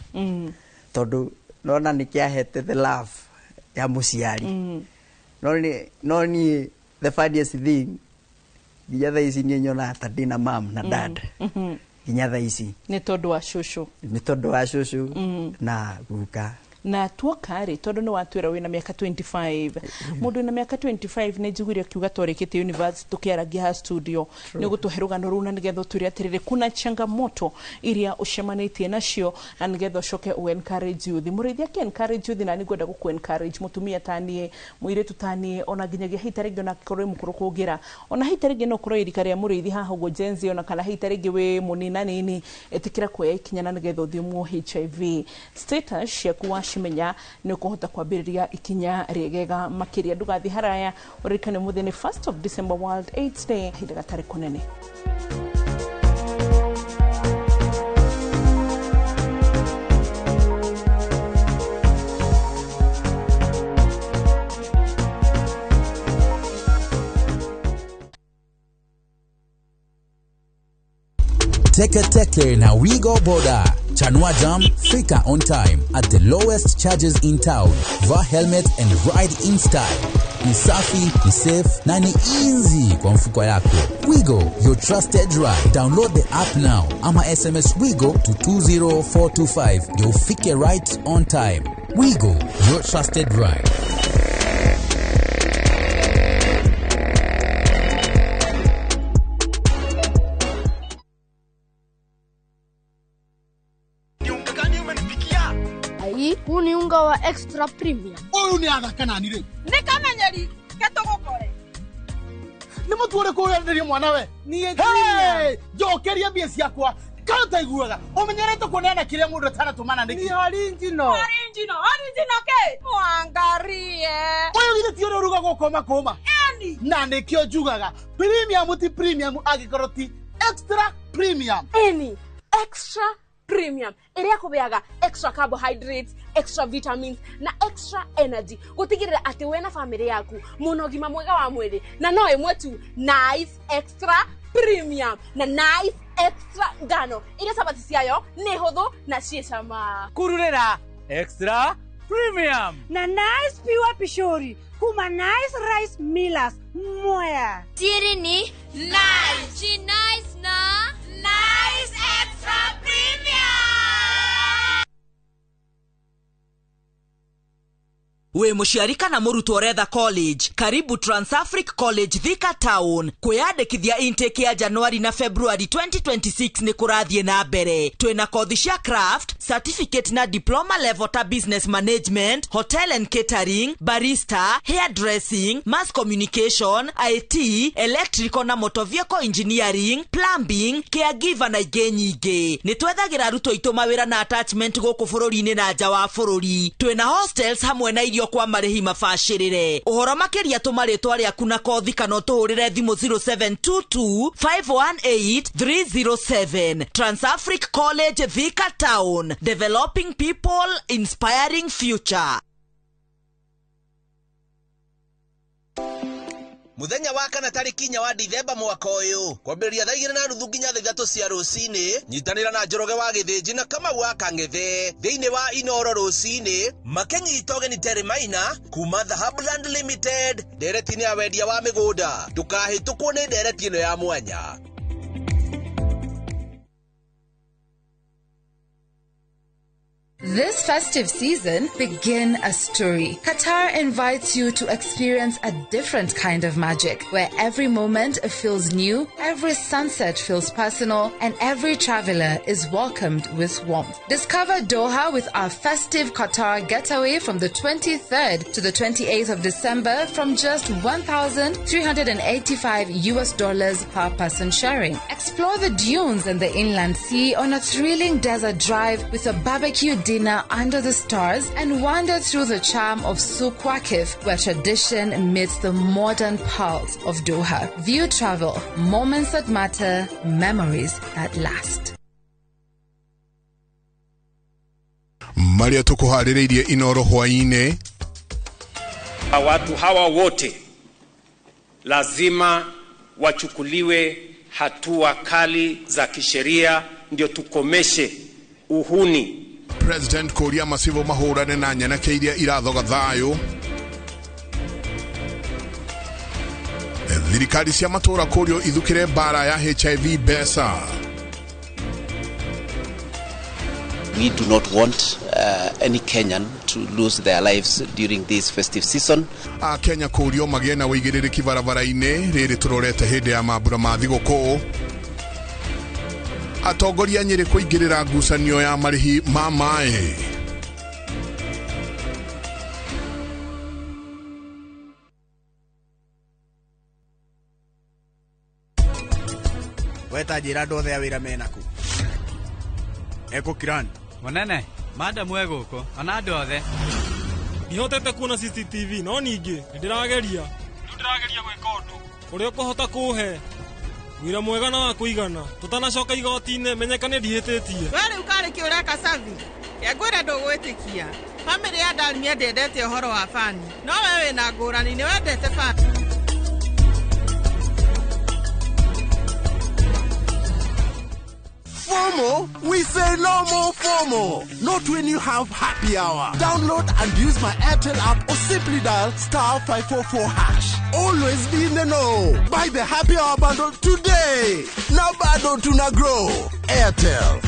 tondũ nona nĩ kĩahete the love ya mũciari. No niĩ the funniest thing, nginya thaa ici niĩ nyonaga ta ndĩna mam na dad nginya thaa ici. Nĩ tondũ wa cũcũ. Nĩ tondũ wa cũcũ na guka. Na tuoka rĩ, tondũ nĩ watwĩra wĩna mĩaka 25, mũndũ wĩna mĩaka 25, nĩ njiguire ũkiuga twarĩkĩtie university tũkĩaragia ha studio, nĩ ũgũtũhe rũgano rũu na nĩgetha ũtwĩre atĩrĩrĩ kuna changamoto iria ũcemanĩtie nacio na nĩgetha ũcoke ũ encourage youth. Mũrĩithi akĩ encourage youth, na nĩ ngwenda gũkũ encourage mũtumia taniĩ, mũirĩtu taniĩ, ona nginyagia hita rĩngĩ ona angĩkorwo wĩ mũkũrũ kũngĩra, ona hita rĩngĩ no ũkorwo irika rĩa mũrĩithi haha ũguo Gen Z, ona kana hita rĩngĩ wĩ mũninanini, ĩtĩkĩra kuoya ikinya na nĩgetha ũthimwo HIV status ciaku. Wacimenya nĩ ũkũhota kwambĩrĩria ikinya rĩegega makĩria. Ndũgathiĩ haraya, ũririkane mũthĩ nĩ 1st of December, World AIDS Day, ihinda gatarĩ kũnene. Teke Teke na Wigo Boda. Chanua Jam, fika on time at the lowest charges in town. Vaa helmet and ride in style. Ni safi, ni safe na ni easy kwa mfuko yako. Wigo, your trusted ride. Download the app now ama SMS Wigo to 20425 ndio ufike right on time. Wigo, your trusted ride. Huu ni unga wa extra premium. Uyu ni athaka nani riu? Nĩ kamenyeri ketũgũkore. Nĩ mũtu ũrĩkũ ũrenderio mwana we? Niĩ Hey, njokeria mbia ciakwa. Kana ũtaiguaga ũmenyerete kuoneana kĩrĩa mũndũ ataratũmana nĩkĩ? Ni original. Original, original ke? Mwangarie. Ũyũ githĩ ti ũrĩa ũrugagwo kũma kũma? Eni. Na nĩkĩo njugaga premium ti premium angĩkorwo ti extra premium. Eni, extra premium ĩrĩa kũbeaga extra carbohydrates, extra vitamins na extra energy gũtigĩrĩra atĩ we na bamĩrĩ yaku mũna ũgima mwega wa mwĩrĩ na no ĩmwe tu Nice Extra Premium na Nice Extra ngano iria cabaci ciayo nĩ hũthũ na ciĩ cama. Kururĩra Extra Premium na Nice Pure Pishori kuma Nice Rice Millers Mwea. Siri ni Nice. She nice na Nice Extra Premium. Wĩ mũciari kana mũrutwo ũretha college, karibu Transafric College Thika Town. Kwĩyandĩkithia intake ya Januari na February 2026 nĩ kũrathiĩ na mbere. Twĩna kothi cia craft, certificate na diploma level ta business management, hotel and catering, barista, hairdressing, mass communication, IT, electrical na motor vehicle engineering, plumbing, caregiver na ingĩ nyingĩ. Nĩ twethagĩra arutwo aitũ mawĩra na attachment gũkũ bũrũri-inĩ na nja wa bũrũri. Twĩna hostels hamwe na irio kwa marĩhi mabacĩrĩre. Ũhoro makĩria tũma rĩtwa rĩaku na kothi kana ũtũhũrĩre thimũ 0722 518 307. Transafric College Thika Town, developing people, inspiring future. Muthenya wa kana tarĩki 4 wa Dithemba mwaka ũyũ kwambĩrĩria thaa 2:30 nginya thaa 3 cia rũcinĩ nyitanĩra na Njoroge wa Gĩthĩnji na Kamau wa Kang'ethe thĩinĩ wa Inoro rũcinĩ makĩnyita ũgeni Terry Maina kuma Dhahabuland Limited ndereti-inĩ ya wendia wa mĩgũnda. Ndũkahĩtũkwo nĩ ndereti ĩno ya mwanya. This festive season, begin a story. Qatar invites you to experience a different kind of magic, where every moment feels new, every sunset feels personal, and every traveler is welcomed with warmth. Discover Doha with our festive Qatar getaway from the 23rd to the 28th of December from just $1,385 per person sharing. Explore the dunes and the inland sea on a thrilling desert drive with a barbecue dinner under the stars and wander through the charm of Souq Waqif, where tradition meets the modern pulse of Doha. View Travel, moments that matter, memories that last. Maria tukuharĩrĩirie Inoro hwainĩ. Watu hawa wote lazima wachukuliwe hatua kali za kisheria ndio tukomeshe uhuni. President kũria macibo mahũrane na nyanake iria irathoga thayũ. Thirikari cia matũra kũrio ithukĩre mbara ya HIV mbeca. We do not want any Kenyan to lose their lives during this festive season. Akenya kũrio magĩe na wĩigĩrĩrĩki barabara-inĩ rĩrĩ tũrorete hĩndĩ ya mambura ma thigũkũ. Atongoria Nyĩrĩ kũingĩrĩra ngucanio ya marĩhi ma maĩ. Weta njĩra andũ othe a wĩra menaku. Eko Kiran. Mũnene, madam e gũkũ, ona andũ othe. Ndihotete kuona CCTV no ningĩ nĩndĩrageria. Rĩu ndĩrageria gwĩka ũndũ ũrĩa ũkũhota kũhe wĩra mwega na wa kũigana tũtanacoka igoti-inĩ menyekane ndihĩtĩtie. We rĩu karĩ kĩ ũreka Savi? Ngwĩre ndũgwĩtĩkia. Bamĩrĩ ya Dalmia ndĩendete ũhoro wa bani, no we wĩna ngũrani nĩ wendete bani. FOMO? We say no more FOMO. Not when you have happy hour. Download and use my Airtel app or simply dial *544#. Always be in the know. Buy the happy hour bundle today. Now bado tuna grow. Airtel.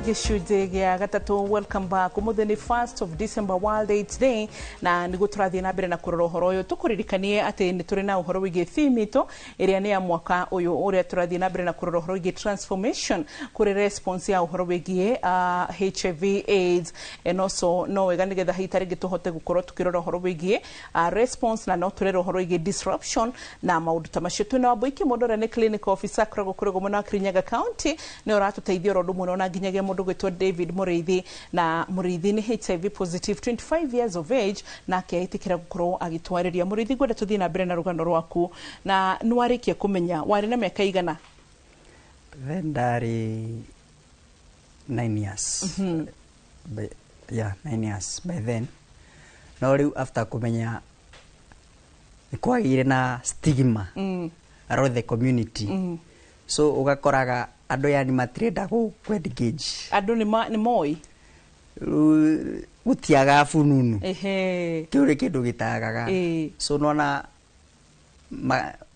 Gĩcunjĩ gĩa gatatũ. Welcome back. Ũmũthĩ nĩ 1st of December, World AIDS Day, na nĩguo tũrathiĩ na mbere na kũrora ũhoro ũyũ. Tũkũririkanie atĩ nĩ tũrĩ na ũhoro wĩgiĩ theme itũ ĩrĩa nĩ ya mwaka ũyũ, ũrĩa tũrathiĩ na mbere na kũrora ũhoro wĩgiĩ transformation kũrĩ response ya ũhoro wĩgiĩ HIV AIDS. And also no wega nĩgetha hihi ta rĩngĩ tũhote gũkorwo tũkĩrora ũhoro wĩgiĩ response, na no tũrere ũhoro wĩgiĩ disruption na maũndũ ta macio. Twĩna Wambũi Kĩmondo ũrĩa nĩ clinical officer akoragwo kũrĩa mwena wa Kirinyaga County, nĩ ũratũteithia oro ũndũ ũmwe na nginyagia mũndũ gwĩtwo David Mũrĩithi, na Mũrĩithi nĩ HIV positive, 25 years of age, nake etĩkĩra gũkorwo agĩtwarĩria. Mũrĩithi, ngwenda tũthiĩ na mbere na rũgano rwaku, na nĩ warĩkia kũmenya warĩ na mĩaka igana? Then ndarĩ 9 years. By, yeah, 9 years by then. No rĩu after kũmenya nĩ kwagĩire na stigma around the community. So ũgakoraga andũ yani matirenda gũ engage. Andũ nĩ moĩ. Rĩu gũtiaga bununu. Kĩu nĩ kĩndũ gĩtagaga. So nona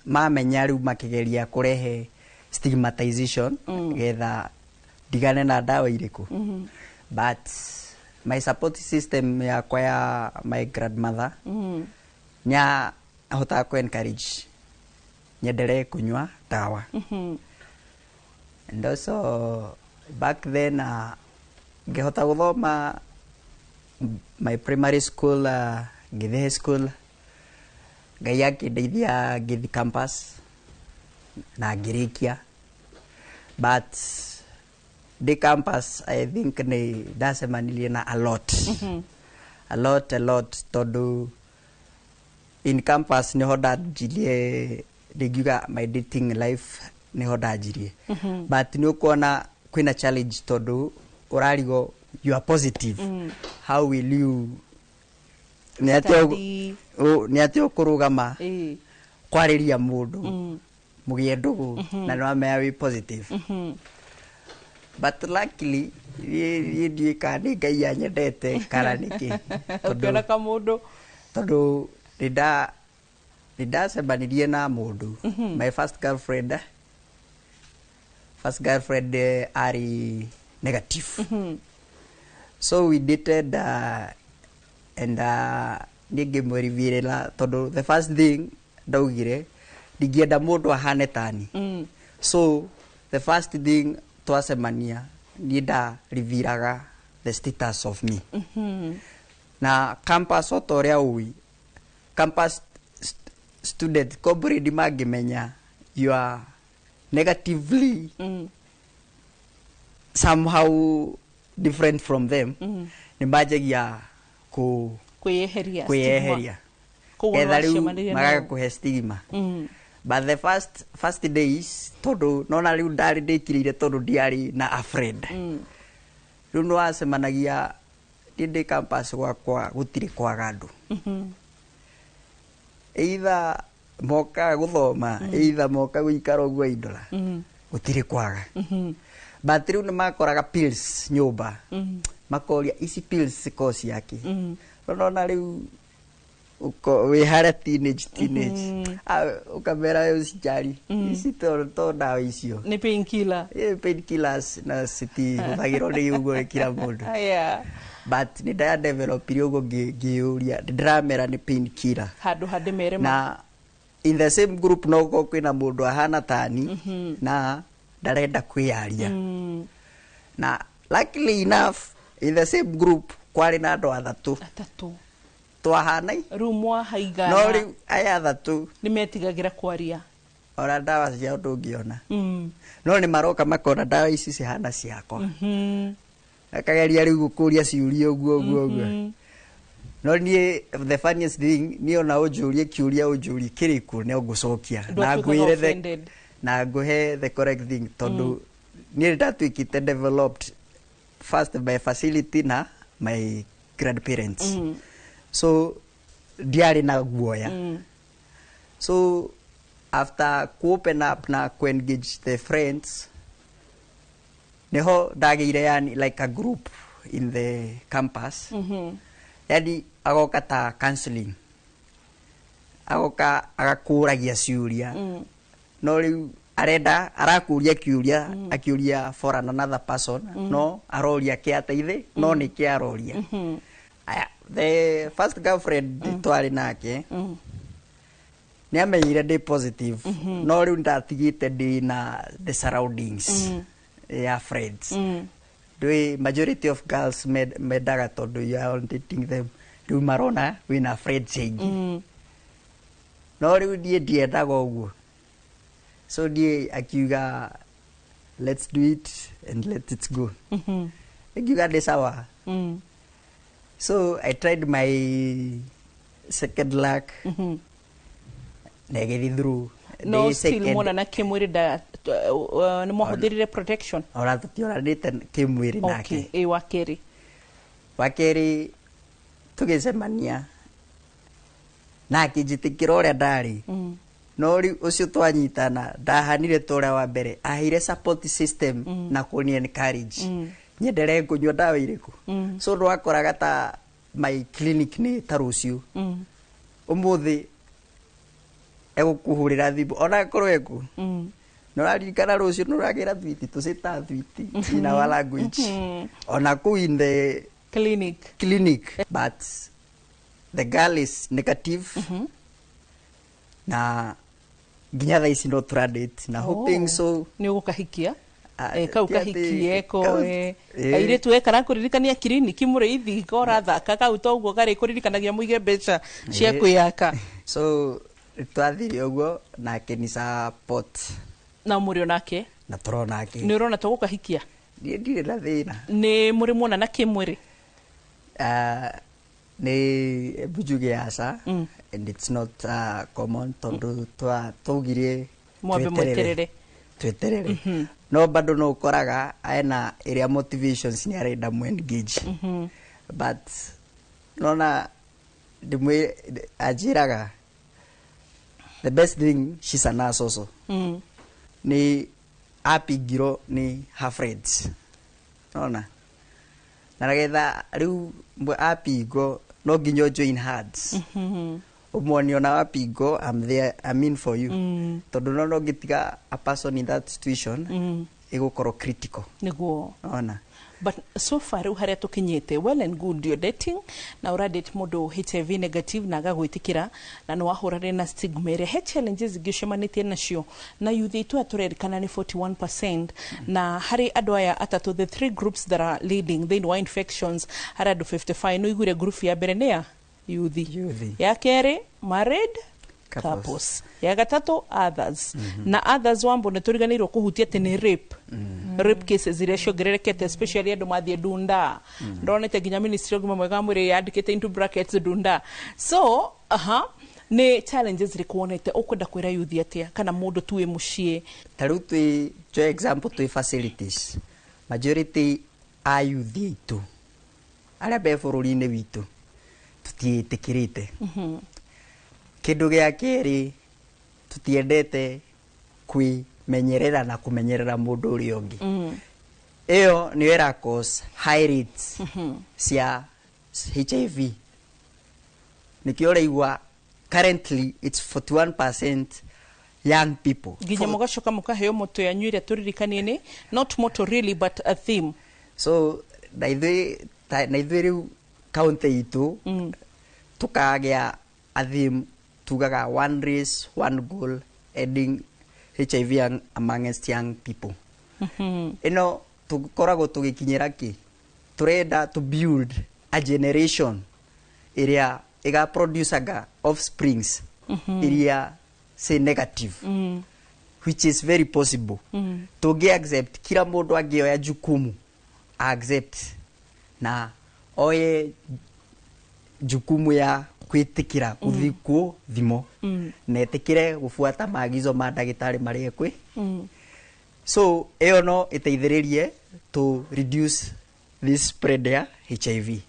mamenya rĩu makĩgeria kũrehe stigmatization getha ndigane na ndawa irĩkũ. But my support system yakwa ya my grandmother nya ahotaga kũ encourage nyendelee kunywa ndawa. And also back then ngĩhota gũthoma my primary school, ngĩthiĩ high school, Ngai akĩndeithia ngĩthiĩ campus na ngĩrĩkia. But ndĩ campus, I think nĩ ndacemanirie na a lot, a lot, a lot, tondũ in campus nĩho ndanjirie, ndingiuga my dating life nĩho ndanjirie. But nĩ ũkuona kwĩna challenge tondũ ũrarigwo you are positive. How will you, nĩ atĩa nĩ atĩa ũkũrũgama kwarĩria mũndũ mũgĩe ndũgũ na nĩ wamenya wĩ positive? But luckily niĩ ndiũĩ kana nĩ Ngai anyendete kana nĩkĩ. Ũkĩona kamũndũ. Tondũ nĩ ndacemanirie na mũndũ, my first girlfriend. First girlfriend arĩ negative. So we dated and niĩ ngĩmũrivĩrĩra tondũ the first thing ndaugire ndingĩenda mũndũ ahane tani. So the first thing twacemania niĩ ndariviraga the status of me. Na campus, o ta ũrĩa ũĩ, campus student comrade mangĩmenya you are negatively somehow different from them, nĩ manjagia kũ kwĩyeheria. Kwĩyeheria. Koguo getha rĩu nĩwacemanirie nao. Magakũhe stigma. But the first days, tondũ nona rĩu ndarĩ ndĩkirĩire tondũ ndiarĩ na a friend. Rĩu nĩ wacemanagia, niĩ ndĩ campus gwakwa gũtirĩ kwaga andũ. Either mokaga gũthoma, either moka gũikara ũguo indora, gũtirĩ kwaga. But rĩu nĩ makoraga pills nyũmba. Makoria ici pills cikoragwo ciake. Nona rĩu wĩ harĩa teenage. Ah, ũkamera we ũcijari ici to ndawa icio nĩ painkiller. Painkillers na citihũthagĩrwo nĩ ũguo nĩ kila mũndũ. But nĩ ndadevelopire ũguo ngĩyũria ndĩramera nĩ painkiller. Handũ handĩmere. Na in the same group no gũkorwo kwĩna mũndũ ahana tani na ndarenda kwĩyaria. Na luckily enough, in the same group kwarĩ na andũ athatũ. Atatũ. Twahanai. Rĩu mwahaigana. No rĩu aya athatũ nĩ metigagĩra kwaria. Ona ndawa ciao ndũngĩona. No nĩ maroka makona ndawa ici cihana ciakwa. Akageria rĩu gũkũria ciũria ũguo ũguo ũguo. No niĩ the funniest thing, niĩ ona ũnjũrie kĩũria ũnjũrie kĩrĩkũ no ngũcokia na Ndwatuĩkaga ngwĩre offended. na ngũhe the correct thing tondũ Niĩ ndatuĩkĩte developed first by facility na my grandparents. So ndiarĩ na guoya. So after ku open up na ku engage the friends, niho ndagĩire yani like a group in the campus. Yani agoka ta counseling, agoka agakũragia ciũria. No rĩu arenda arakũria kĩũria, akiũria for another person. No aroria kĩa teithe, no nĩ kĩa aroria. Aya, the first girlfriend twarĩ nake nĩ amenyire ndĩ positive. No rĩu ndatigĩte ndĩ na the surroundings ya friends. Ndũĩ majority of girls mendaga tondũ you are dating them, rĩu marona wĩna friends aingĩ. No rĩu niĩ ndiendaga ũguo, so niĩ akiuga, "Let's do it and let it go." Ngiuga nĩ sawa. So I tried my second luck na ĩgĩthiĩ through. No Ndĩ still mwonana kĩmwĩrĩ nda nĩ mwahũthĩrire protection? Ona tũtionanĩte kĩmwĩrĩ nake. Okay, ĩ wa kerĩ? Wa kerĩ tũgĩcemania na akĩnjĩtĩkĩra ũrĩa ndarĩ. No rĩu ũcio twanyitana ndahanire ta ũrĩa wa mbere, aheire support system na kũni encourage nyenderee kũnyua ndawa irĩkũ. So ndwakoraga ta my clinic nĩ ta rũciũ, ũmũthĩ egũkũhũrĩra thimũ ona akorwo eku, "Nĩ ũraririkana rũciũ nĩ ũragĩra thwiti?" Tũcĩta thwiti in our language, ona kũu in the clinic. Clinic. But the girl is negative na nginya thaa ici no tũradate na hoping so. Nĩ ũgũkahikia? Kau ti atĩ- kahikie ko Airĩtu airĩtu karakũririkania kiriniki mũrĩithi korathaka kau toguo karĩ kũririkanagia mũige mbeca cia kwĩyaka. So twathire ũguo nake ni support. Na mũrĩ onake? Na tũronake. Nĩ ũrona tũgũkahikia? Niĩ ndirĩ na thĩna. Nĩ mũrĩ muonana kĩmwĩrĩ? Nĩ hebu njuge aca, and it's not common tondũ twaugire Mwambe mweterere. Tweterere. No bado no ũkoraga ena ĩrĩa motivations nĩ arenda mu engage. But nona ndimwe anjĩraga the best thing, she's a nurse also. Nĩ apingirwo nĩ her friends, nona na getha rĩu apingwo no nginya ũ join hands, ũmuonie ona wapingwo, I'm there, I'm in for you. Tondũ no ũngĩtiga a person in that situation, ĩgũkorwo critical. Nĩguo. Ona But so far rĩu harĩa tũkinyĩte, well and good, you're dating na ũradate mũndũ HIV negative na agagwĩtĩkĩra na nĩ wahũranire na stigma ĩrĩa. He challenges ingĩ ũcemanĩtie nacio na youth aitũ aya tũrerikana nĩ 41%, na harĩ andũ aya atatũ, the three groups that are leading thĩinĩ wa infections, harĩ andũ 55. Nĩ ũiguire group ya mbere nĩ ya yuthi, ya kerĩ married couples, couples, ya gatatũ others. Na others wambo nĩ tũriganĩirwo kũhutia atĩ nĩ rape, rape cases iria ciongererekete, especially andũ mathiĩ ndunda. Ndonete nginya ministry ya ũgima mwega wa mwĩrĩ yandĩkĩte into brackets ndunda. So aha nĩ challenges irĩkũ wonete? Ũkwenda kwĩra yuthi atĩa kana mũndũ tu wĩ mũciĩ? Ta rĩu twĩ njoe example, twĩ facilities, majority a youth aitũ arĩa me bũrũri-inĩ witũ tũtiĩtĩkĩrĩte. Kĩndũ gĩa kerĩ, tũtiendete kwĩmenyerera na kũmenyerera mũndũ ũrĩa ũngĩ. Ĩyo nĩyo ĩra cause high rates cia HIV. Nĩkĩo ũraigua currently it's 41% young people. Nginya mũgacoka mũkaheo moto yanyu ĩrĩa tũririkanie nĩ not motto really but a theme. So na ithuĩ na ithuĩ rĩu kaunti itũ tukagĩa a theme tugaga, "One race, one goal, ending HIV amongst young people." Ĩno tũkoragwo tũgĩkinyĩra kĩ tũrenda to build a generation ĩrĩa ĩga offsprings iria say negative, which is very possible. Tũngĩ accept, kila mũndũ angĩoya jukumu, accept na oye jukumu ya kwĩtĩkĩra gũthiĩ thimo na etĩkĩre gũbuata maagizo ma ndagĩtarĩ marĩa kwĩ. So ĩyo no ĩteithĩrĩrie to reduce this spread ya HIV.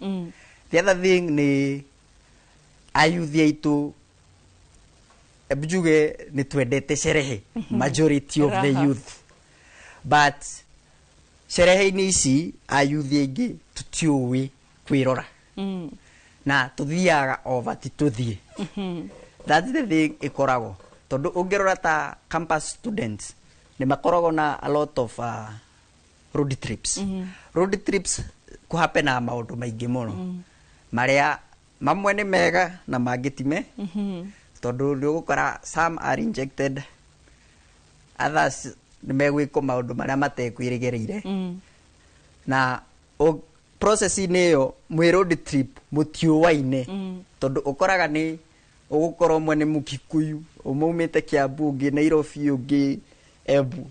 The other thing nĩ ayuthi aitũ, hebu njuge nĩ twendete sherehe, majority of the Raha. youth, but sherehe-inĩ ici ayuthi aingĩ tũtiũĩ kwĩrora na tũthiaga over ti tũthiĩ. That's the thing ĩkoragwo, tondũ ũngĩrora ta campus students nĩ makoragwo na a lot of road trips. Road trips kũhapenaga maũndũ maingĩ mũno, marĩa mamwe nĩ mega na mangĩ ti me, tondũ nĩ ũgũkora some are injected, others nĩ megwĩkwo maũndũ marĩa matekwĩrĩgĩrĩire. Na process-inĩ ĩyo mwĩ road trip mũtiũaine, tondũ ũkoraga nĩ ũgũkorwo ũmwe nĩ Mũkikuyu, ũmwe umĩte Kiambu, ũngĩ Nairobi, ũngĩ Embu,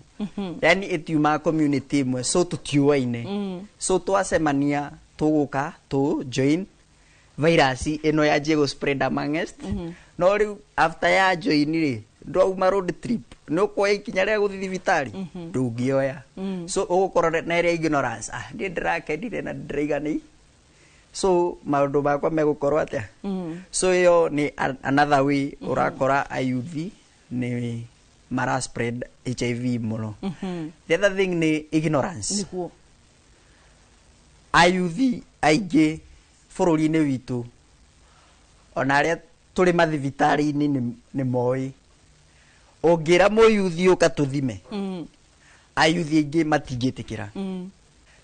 yani ĩtiumaga community ĩmwe, so tũtiũaine. So twacemania tũgũka tũ join virus ĩno yanjie gũ spread amongst. No rĩu after ya join rĩ, ndwauma road trip, nĩ ũkuoya ikinya rĩa gũthiĩ thibitarĩ? Ndũngĩoya. So ũgũkorwo na ĩrĩa ignorance, ah, niĩ ndĩrakenire na ndĩraiganĩ, so maũndũ makwa megũkorwo atĩa? So ĩyo nĩ another way ũrakora ayuthi nĩ mara spread HIV mũno. The other thing nĩ ignorance. Ayuthi aingĩ bũrũri-inĩ witũ, ona arĩa tũrĩ mathibitarĩ-inĩ, nĩ moĩ ũngĩra mũyuthi ũka tũthime, ayuthi aingĩ matingĩtĩkĩra.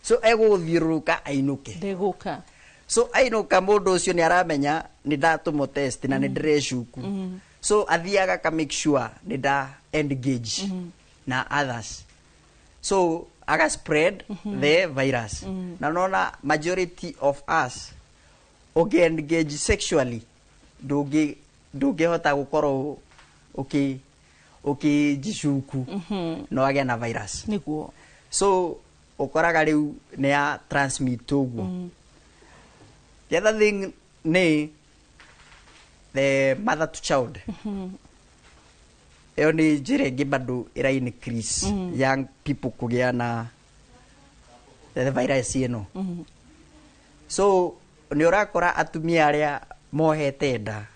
So egũgũthiũrũrũka ainũke. Ndegũka. So ainũka, mũndũ ũcio nĩ aramenya nĩ ndatũmwo test na nĩ ndĩrecuku. So athiaga ka make sure nĩ nda engage na others, so aga spread the virus. Na nona majority of us ũngĩ engage sexually, ndũngĩhota gũkorwo ũkĩnjicuku no agĩa na virus. So ũkoraga rĩu nĩ ya transmit ũguo. The other thing nĩ the mother to child. Ĩyo nĩ njĩra ĩngĩ bado ĩra increase young people kũgĩa na the virus ĩno. So nĩ ũrakora atumia arĩa mohete nda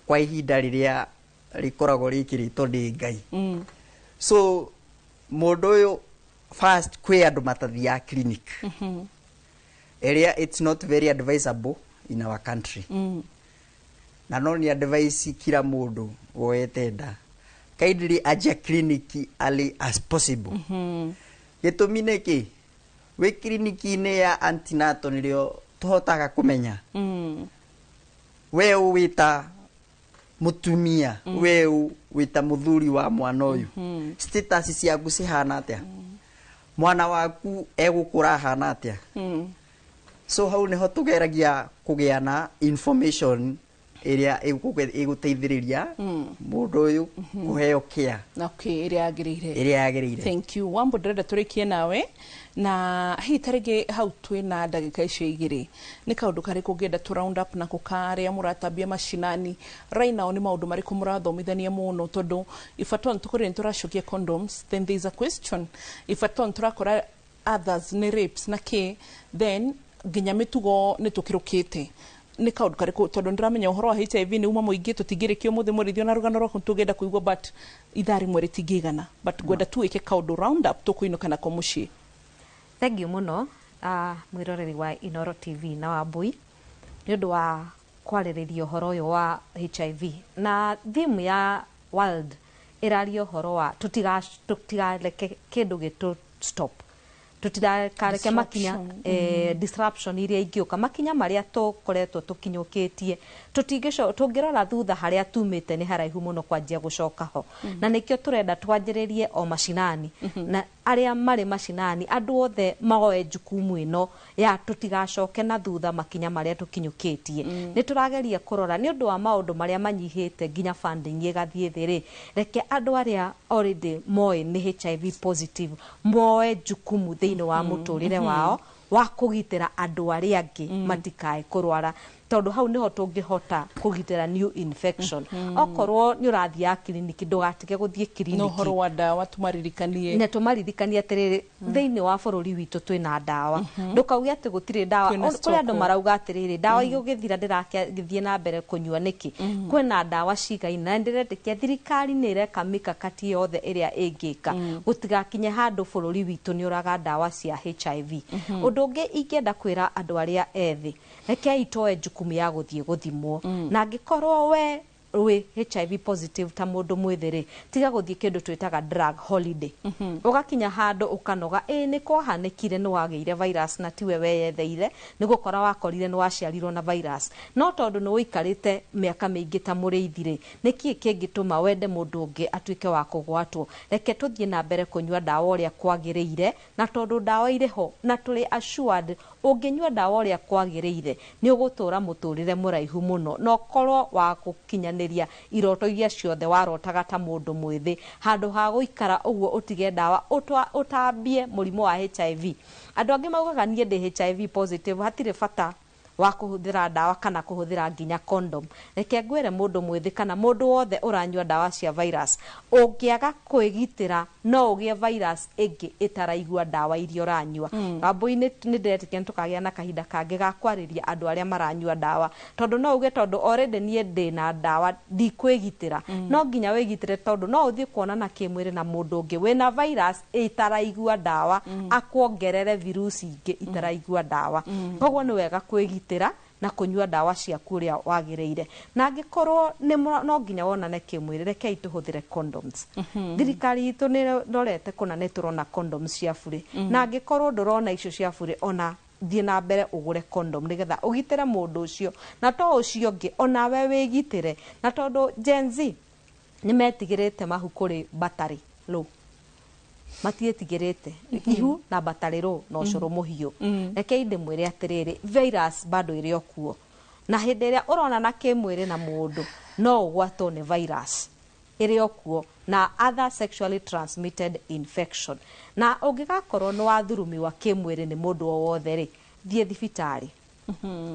kwa ihinda rĩrĩa rĩkoragwo rĩkĩrĩtwo nĩ Ngai. So mũndũ ũyũ, first kwĩ andũ matathiaga clinic, ĩrĩa it's not very advisable in our country. Na no nĩ advice kila mũndũ woete nda kindly anjia clinic early as possible. Gĩtũmi nĩ kĩ? Wĩ kiriniki-inĩ ya antenatal nĩrĩo tũhotaga kũmenya we wĩta mũtumia, we wĩta mũthuri wa mwana ũyũ, status ciaku cihana atĩa, mwana waku egũkũra ahana atĩa. So hau nĩho tũgeragia kũgĩa na information ĩrĩa ĩgũteithĩrĩria mũndũ ũyũ kũheo care Okay, ĩrĩa yagĩrĩire. Ĩrĩa yagĩrĩire. Thank you, Wambo. Ndĩrenda tũrĩkie nawe na hihi tarĩngĩ hau twĩna ndagĩka icio igĩrĩ, nĩ kaũndũ karĩkũ ũngĩenda tũ round up nako karĩa mũratambia macinani right now? Nĩ maũndũ marĩkũ mũrathomithania mũno? Tondũ if at all tũkorire nĩ tũracokia condoms, then there is a question. If at all tũrakora others nĩ rapes na kĩ, then nginya mĩtugo nĩ tũkĩrũkĩte. Nĩ kaũndũ karĩkũ? Tondũ ndĩramenya ũhoro wa HIV nĩ uma mũingĩ, tũtingĩrĩkia ũmũthĩ. Mũrĩithio na rũgano rwaku tũngĩenda kũigua, but ithaa rĩmwe rĩtingĩigana, but ngwenda tu wĩke kaũndũ round up tũkũinũka nako mũciĩ. Thank you mũno, mwĩroreri wa Inoro TV na Wambui, nĩ ũndũ wa kwarĩrĩria ũhoro ũyũ wa HIV. Na theme ya world ĩraria ũhoro wa tũtigareke kĩndũ gĩtũ stop, tũtikareke makinya Disruption. Disruption iria ingĩũka, makinya marĩa tũkoretwo tũkinyũkĩtie tũtingĩco. Tũngĩrora thutha harĩa tumĩte nĩ haraihu mũno kwanjia gũcoka ho. Na nĩkĩo tũrenda twanjĩrĩrie o macinani, na arĩa marĩ macinani, andũ othe maoe jukumu ĩno ya tũtigacoke na thutha makinya marĩa tũkinyũkĩtie. Nĩ tũrageria kũrora nĩ ũndũ wa maũndũ marĩa manyihĩte, nginya funding ĩgathiĩ thĩ rĩ, reke andũ arĩa already moĩ nĩ HIV positive moe jukumu thĩinĩ wa mũtũrĩre wao wa kũgitĩra andũ arĩa angĩ matikae kũrwara. Tondũ hau nĩho tũngĩhota kũgitĩra new infection. Okorwo nĩ ũrathiaga kiriniki, ndũgatige gũthiĩ Na kiriniki. ũhoro wa ndawa tũmaririkanie. Na tũmaririkanie atĩrĩrĩ, thĩinĩ wa bũrũri witũ twĩna ndawa. Ndũkauge atĩ gũtirĩ ndawa. Kwĩna Kũrĩ andũ stock. marauga atĩrĩrĩ, ndawa igũgĩthira ndĩragĩthiĩ na mbere kũnyua nĩkĩ? Kwĩna ndawa cigaina, na ndĩretĩkia thirikari nĩ ĩreka mikakati yothe ĩrĩa ĩngĩka gũtigakinye handũ bũrũri witũ nĩ ũraga ndawa cia HIV. Ũndũ ũngĩ ingĩenda kwĩra andũ arĩa ethĩ, rekei toe jukumu ya gũthiĩ gũthimwo. Na angĩkorwo we wĩ HIV positive ta mũndũ mwĩthĩ rĩ, tiga gũthiĩ kĩndũ twĩtaga drug holiday. Ũgakinya handũ ũkanoga, ĩ nĩ kwahanĩkire nĩ wagĩire virus na tiwe weyetheire, nĩ gũkora wakorire nĩ waciarirwo na virus, no tondũ nĩ ũikarĩte mĩaka mĩingĩ ta mũrĩithi rĩ, nĩkĩ kĩngĩtũma wende mũndũ ũngĩ atuĩke wa kũgwatwo? Reke tũthiĩ na mbere kũnyua ndawa ũrĩa kwagĩrĩire, na tondũ ndawa irĩ ho na tũrĩ assured ũngĩnyua ndawa ũrĩa kwagĩrĩire nĩ ũgũtũra mũtũrĩre mũraihu mũno, na ũkorwo wa gũkinyanĩria iroto iria ciothe warotaga ta mũndũ mwĩthĩ, handũ ha gũikara ũguo ũtige ndawa ũtambie mũrimũ wa HIV. Andũ angĩ maugaga niĩ ndĩ HIV positive, hatirĩ bata wa kũhũthĩra ndawa kana kũhũthĩra nginya condom. Reke ngwĩre mũndũ mwĩthĩ kana mũndũ wothe ũranyua ndawa cia virus, ũngĩaga kwĩgitĩra no ũgĩe virus ĩngĩ ĩtaraigua ndawa iria ũranyua. Wambui-inĩ nĩ ndĩretĩkia nĩ tũkagĩa na kahinda kangĩ ga kwarĩria andũ arĩa maranyua ndawa, tondũ no uge tondũ already niĩ ndĩna ndawa ndikwĩgitĩra. No nginya wĩgitĩre, tondũ no ũthiĩ kuonana kĩmwĩrĩ na mũndũ ũngĩ wĩna virus ĩtaraigua ndawa, akuongerere virusi ingĩ itaraigua ndawa. Koguo nĩ wega kwĩgitĩra na kũnyua ndawa ciaku ũrĩa wagĩrĩire. Na angĩkorwo nĩ no nginya wonane kĩmwĩrĩ, rekei tũhũthĩre condoms. Thirikari itũ nĩ ĩrorete kũna nĩ tũrona condoms cia burĩ. Na angĩkorwo ndũrona icio cia burĩ, ona thiĩ na mbere ũgũre condom nĩgetha ũgitĩre mũndũ ũcio, na to ũcio ũngĩ, onawe wĩgitĩre. Na tondũ Gen Z nĩ metigĩrĩte mahu kũrĩ batarĩ rũ, matiĩtigĩrĩte ihu na batarĩ rũ na ũcũrũ mũhiũ. Rekei ndĩmwĩre atĩrĩrĩ, virus bado ĩrĩ o kuo, na hĩndĩ ĩrĩa ũronana kĩmwĩrĩ na mũndũ no ũgwatwo nĩ virus ĩrĩ o kuo na other sexually transmitted infection. Na ũngĩgakorwo nĩ wathurumiwa kĩmwĩrĩ nĩ mũndũ o wothe rĩ, thiĩ thibitarĩ.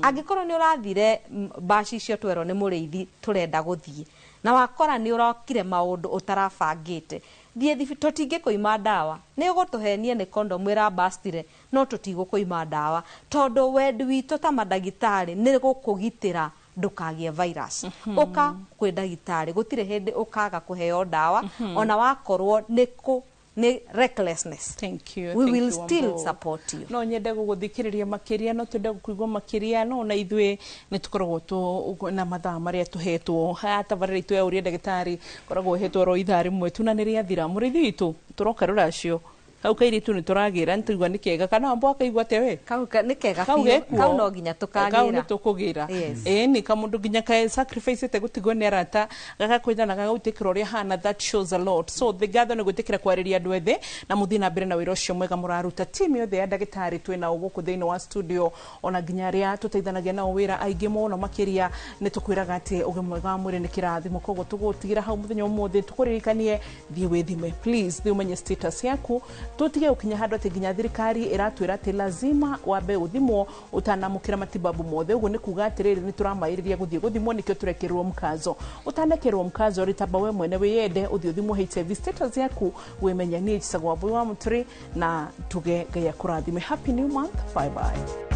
Angĩkorwo nĩ ũrathire mbaci icio twerwo nĩ mũrĩithi tũrenda gũthiĩ, na wakora nĩ ũrokire maũndũ ũtarabangĩte, thiĩ tũtingĩkũima ndawa. Nĩ ũgũtũhenia nĩ condom ĩrabastire, no tũtigũkũima ndawa, tondũ wendi witũ ta mandagĩtarĩ nĩ gũkũgitĩra ndũkagĩe virus. Ũka kwĩ ndagĩtarĩ, gũtirĩ hĩndĩ ũkaga kũheo ndawa. Ona wakorwo nĩ kũ nĩ recklessness, Thank you, we thank will you, still Wambo. support you. No nyende gũgũthikĩrĩria makĩria, no twende gũkũigua makĩria, no na ithuĩ nĩ tũkoragwo tũ na mathaa marĩa tũhetwo haya. Tabarĩra itũ ya ũria ndagĩtarĩ koragwo ĩhetwo ro ithaa rĩmwe tu, na nĩ rĩathira. Mũrĩithi witũ, tũroka rũracio hau kairĩtu nĩ tũragĩra, nĩ tũigua nĩ kega kana wambo akaigua atĩa we? Kau nĩ kega Kau biũ. gekuo. Kau no nginya Kau tũkagĩra. nĩ tũkũgĩra. Yes. Ĩĩ, nĩ kamũndũ nginya ka sacrifice ĩte gũtigwo nĩ arata, gagakwenda na gagagwĩtĩkĩra ũrĩa hana. That shows a lot. So the ngatho nĩ gwĩtĩkĩra kwarĩria andũ ethĩ, na mũthiĩ na mbere na wĩra ũcio mwega mũraruta. Timu yothe ya ndagĩtarĩ twĩ nao gũkũ thĩinĩ wa studio, ona nginya arĩa tũteithanagia nao wĩra aingĩ mũno makĩria, nĩ tũkwĩraga atĩ ũgima mwega wa mwĩrĩ nĩ kĩrathimo. Koguo tũgũtigĩra hau mũthenya ũmũthĩ, tũkũririkanie, thiĩ wĩthime, please, thiĩ ũmenye status yaku. Tũtige gũkinya handũ atĩ nginya thirikari ĩratwĩra atĩ lazima wambe ũthimwo ũtanamũkĩra matibabu mothe. Ũguo nĩ kuga atĩrĩrĩ, nĩ tũramaĩrĩria gũthiĩ gũthimwo, nĩkĩo tũrekĩrwo mkazo. Ũtanekĩrwo mkazo rĩ, tamba we mwene wĩyende, ũthiĩ ũthimwo HIV status yaku, wĩmenye. Niĩ njĩtagwo Wambui wa Mũtũrĩ, na tuge Ngai akũrathime. Happy new month, bye bye.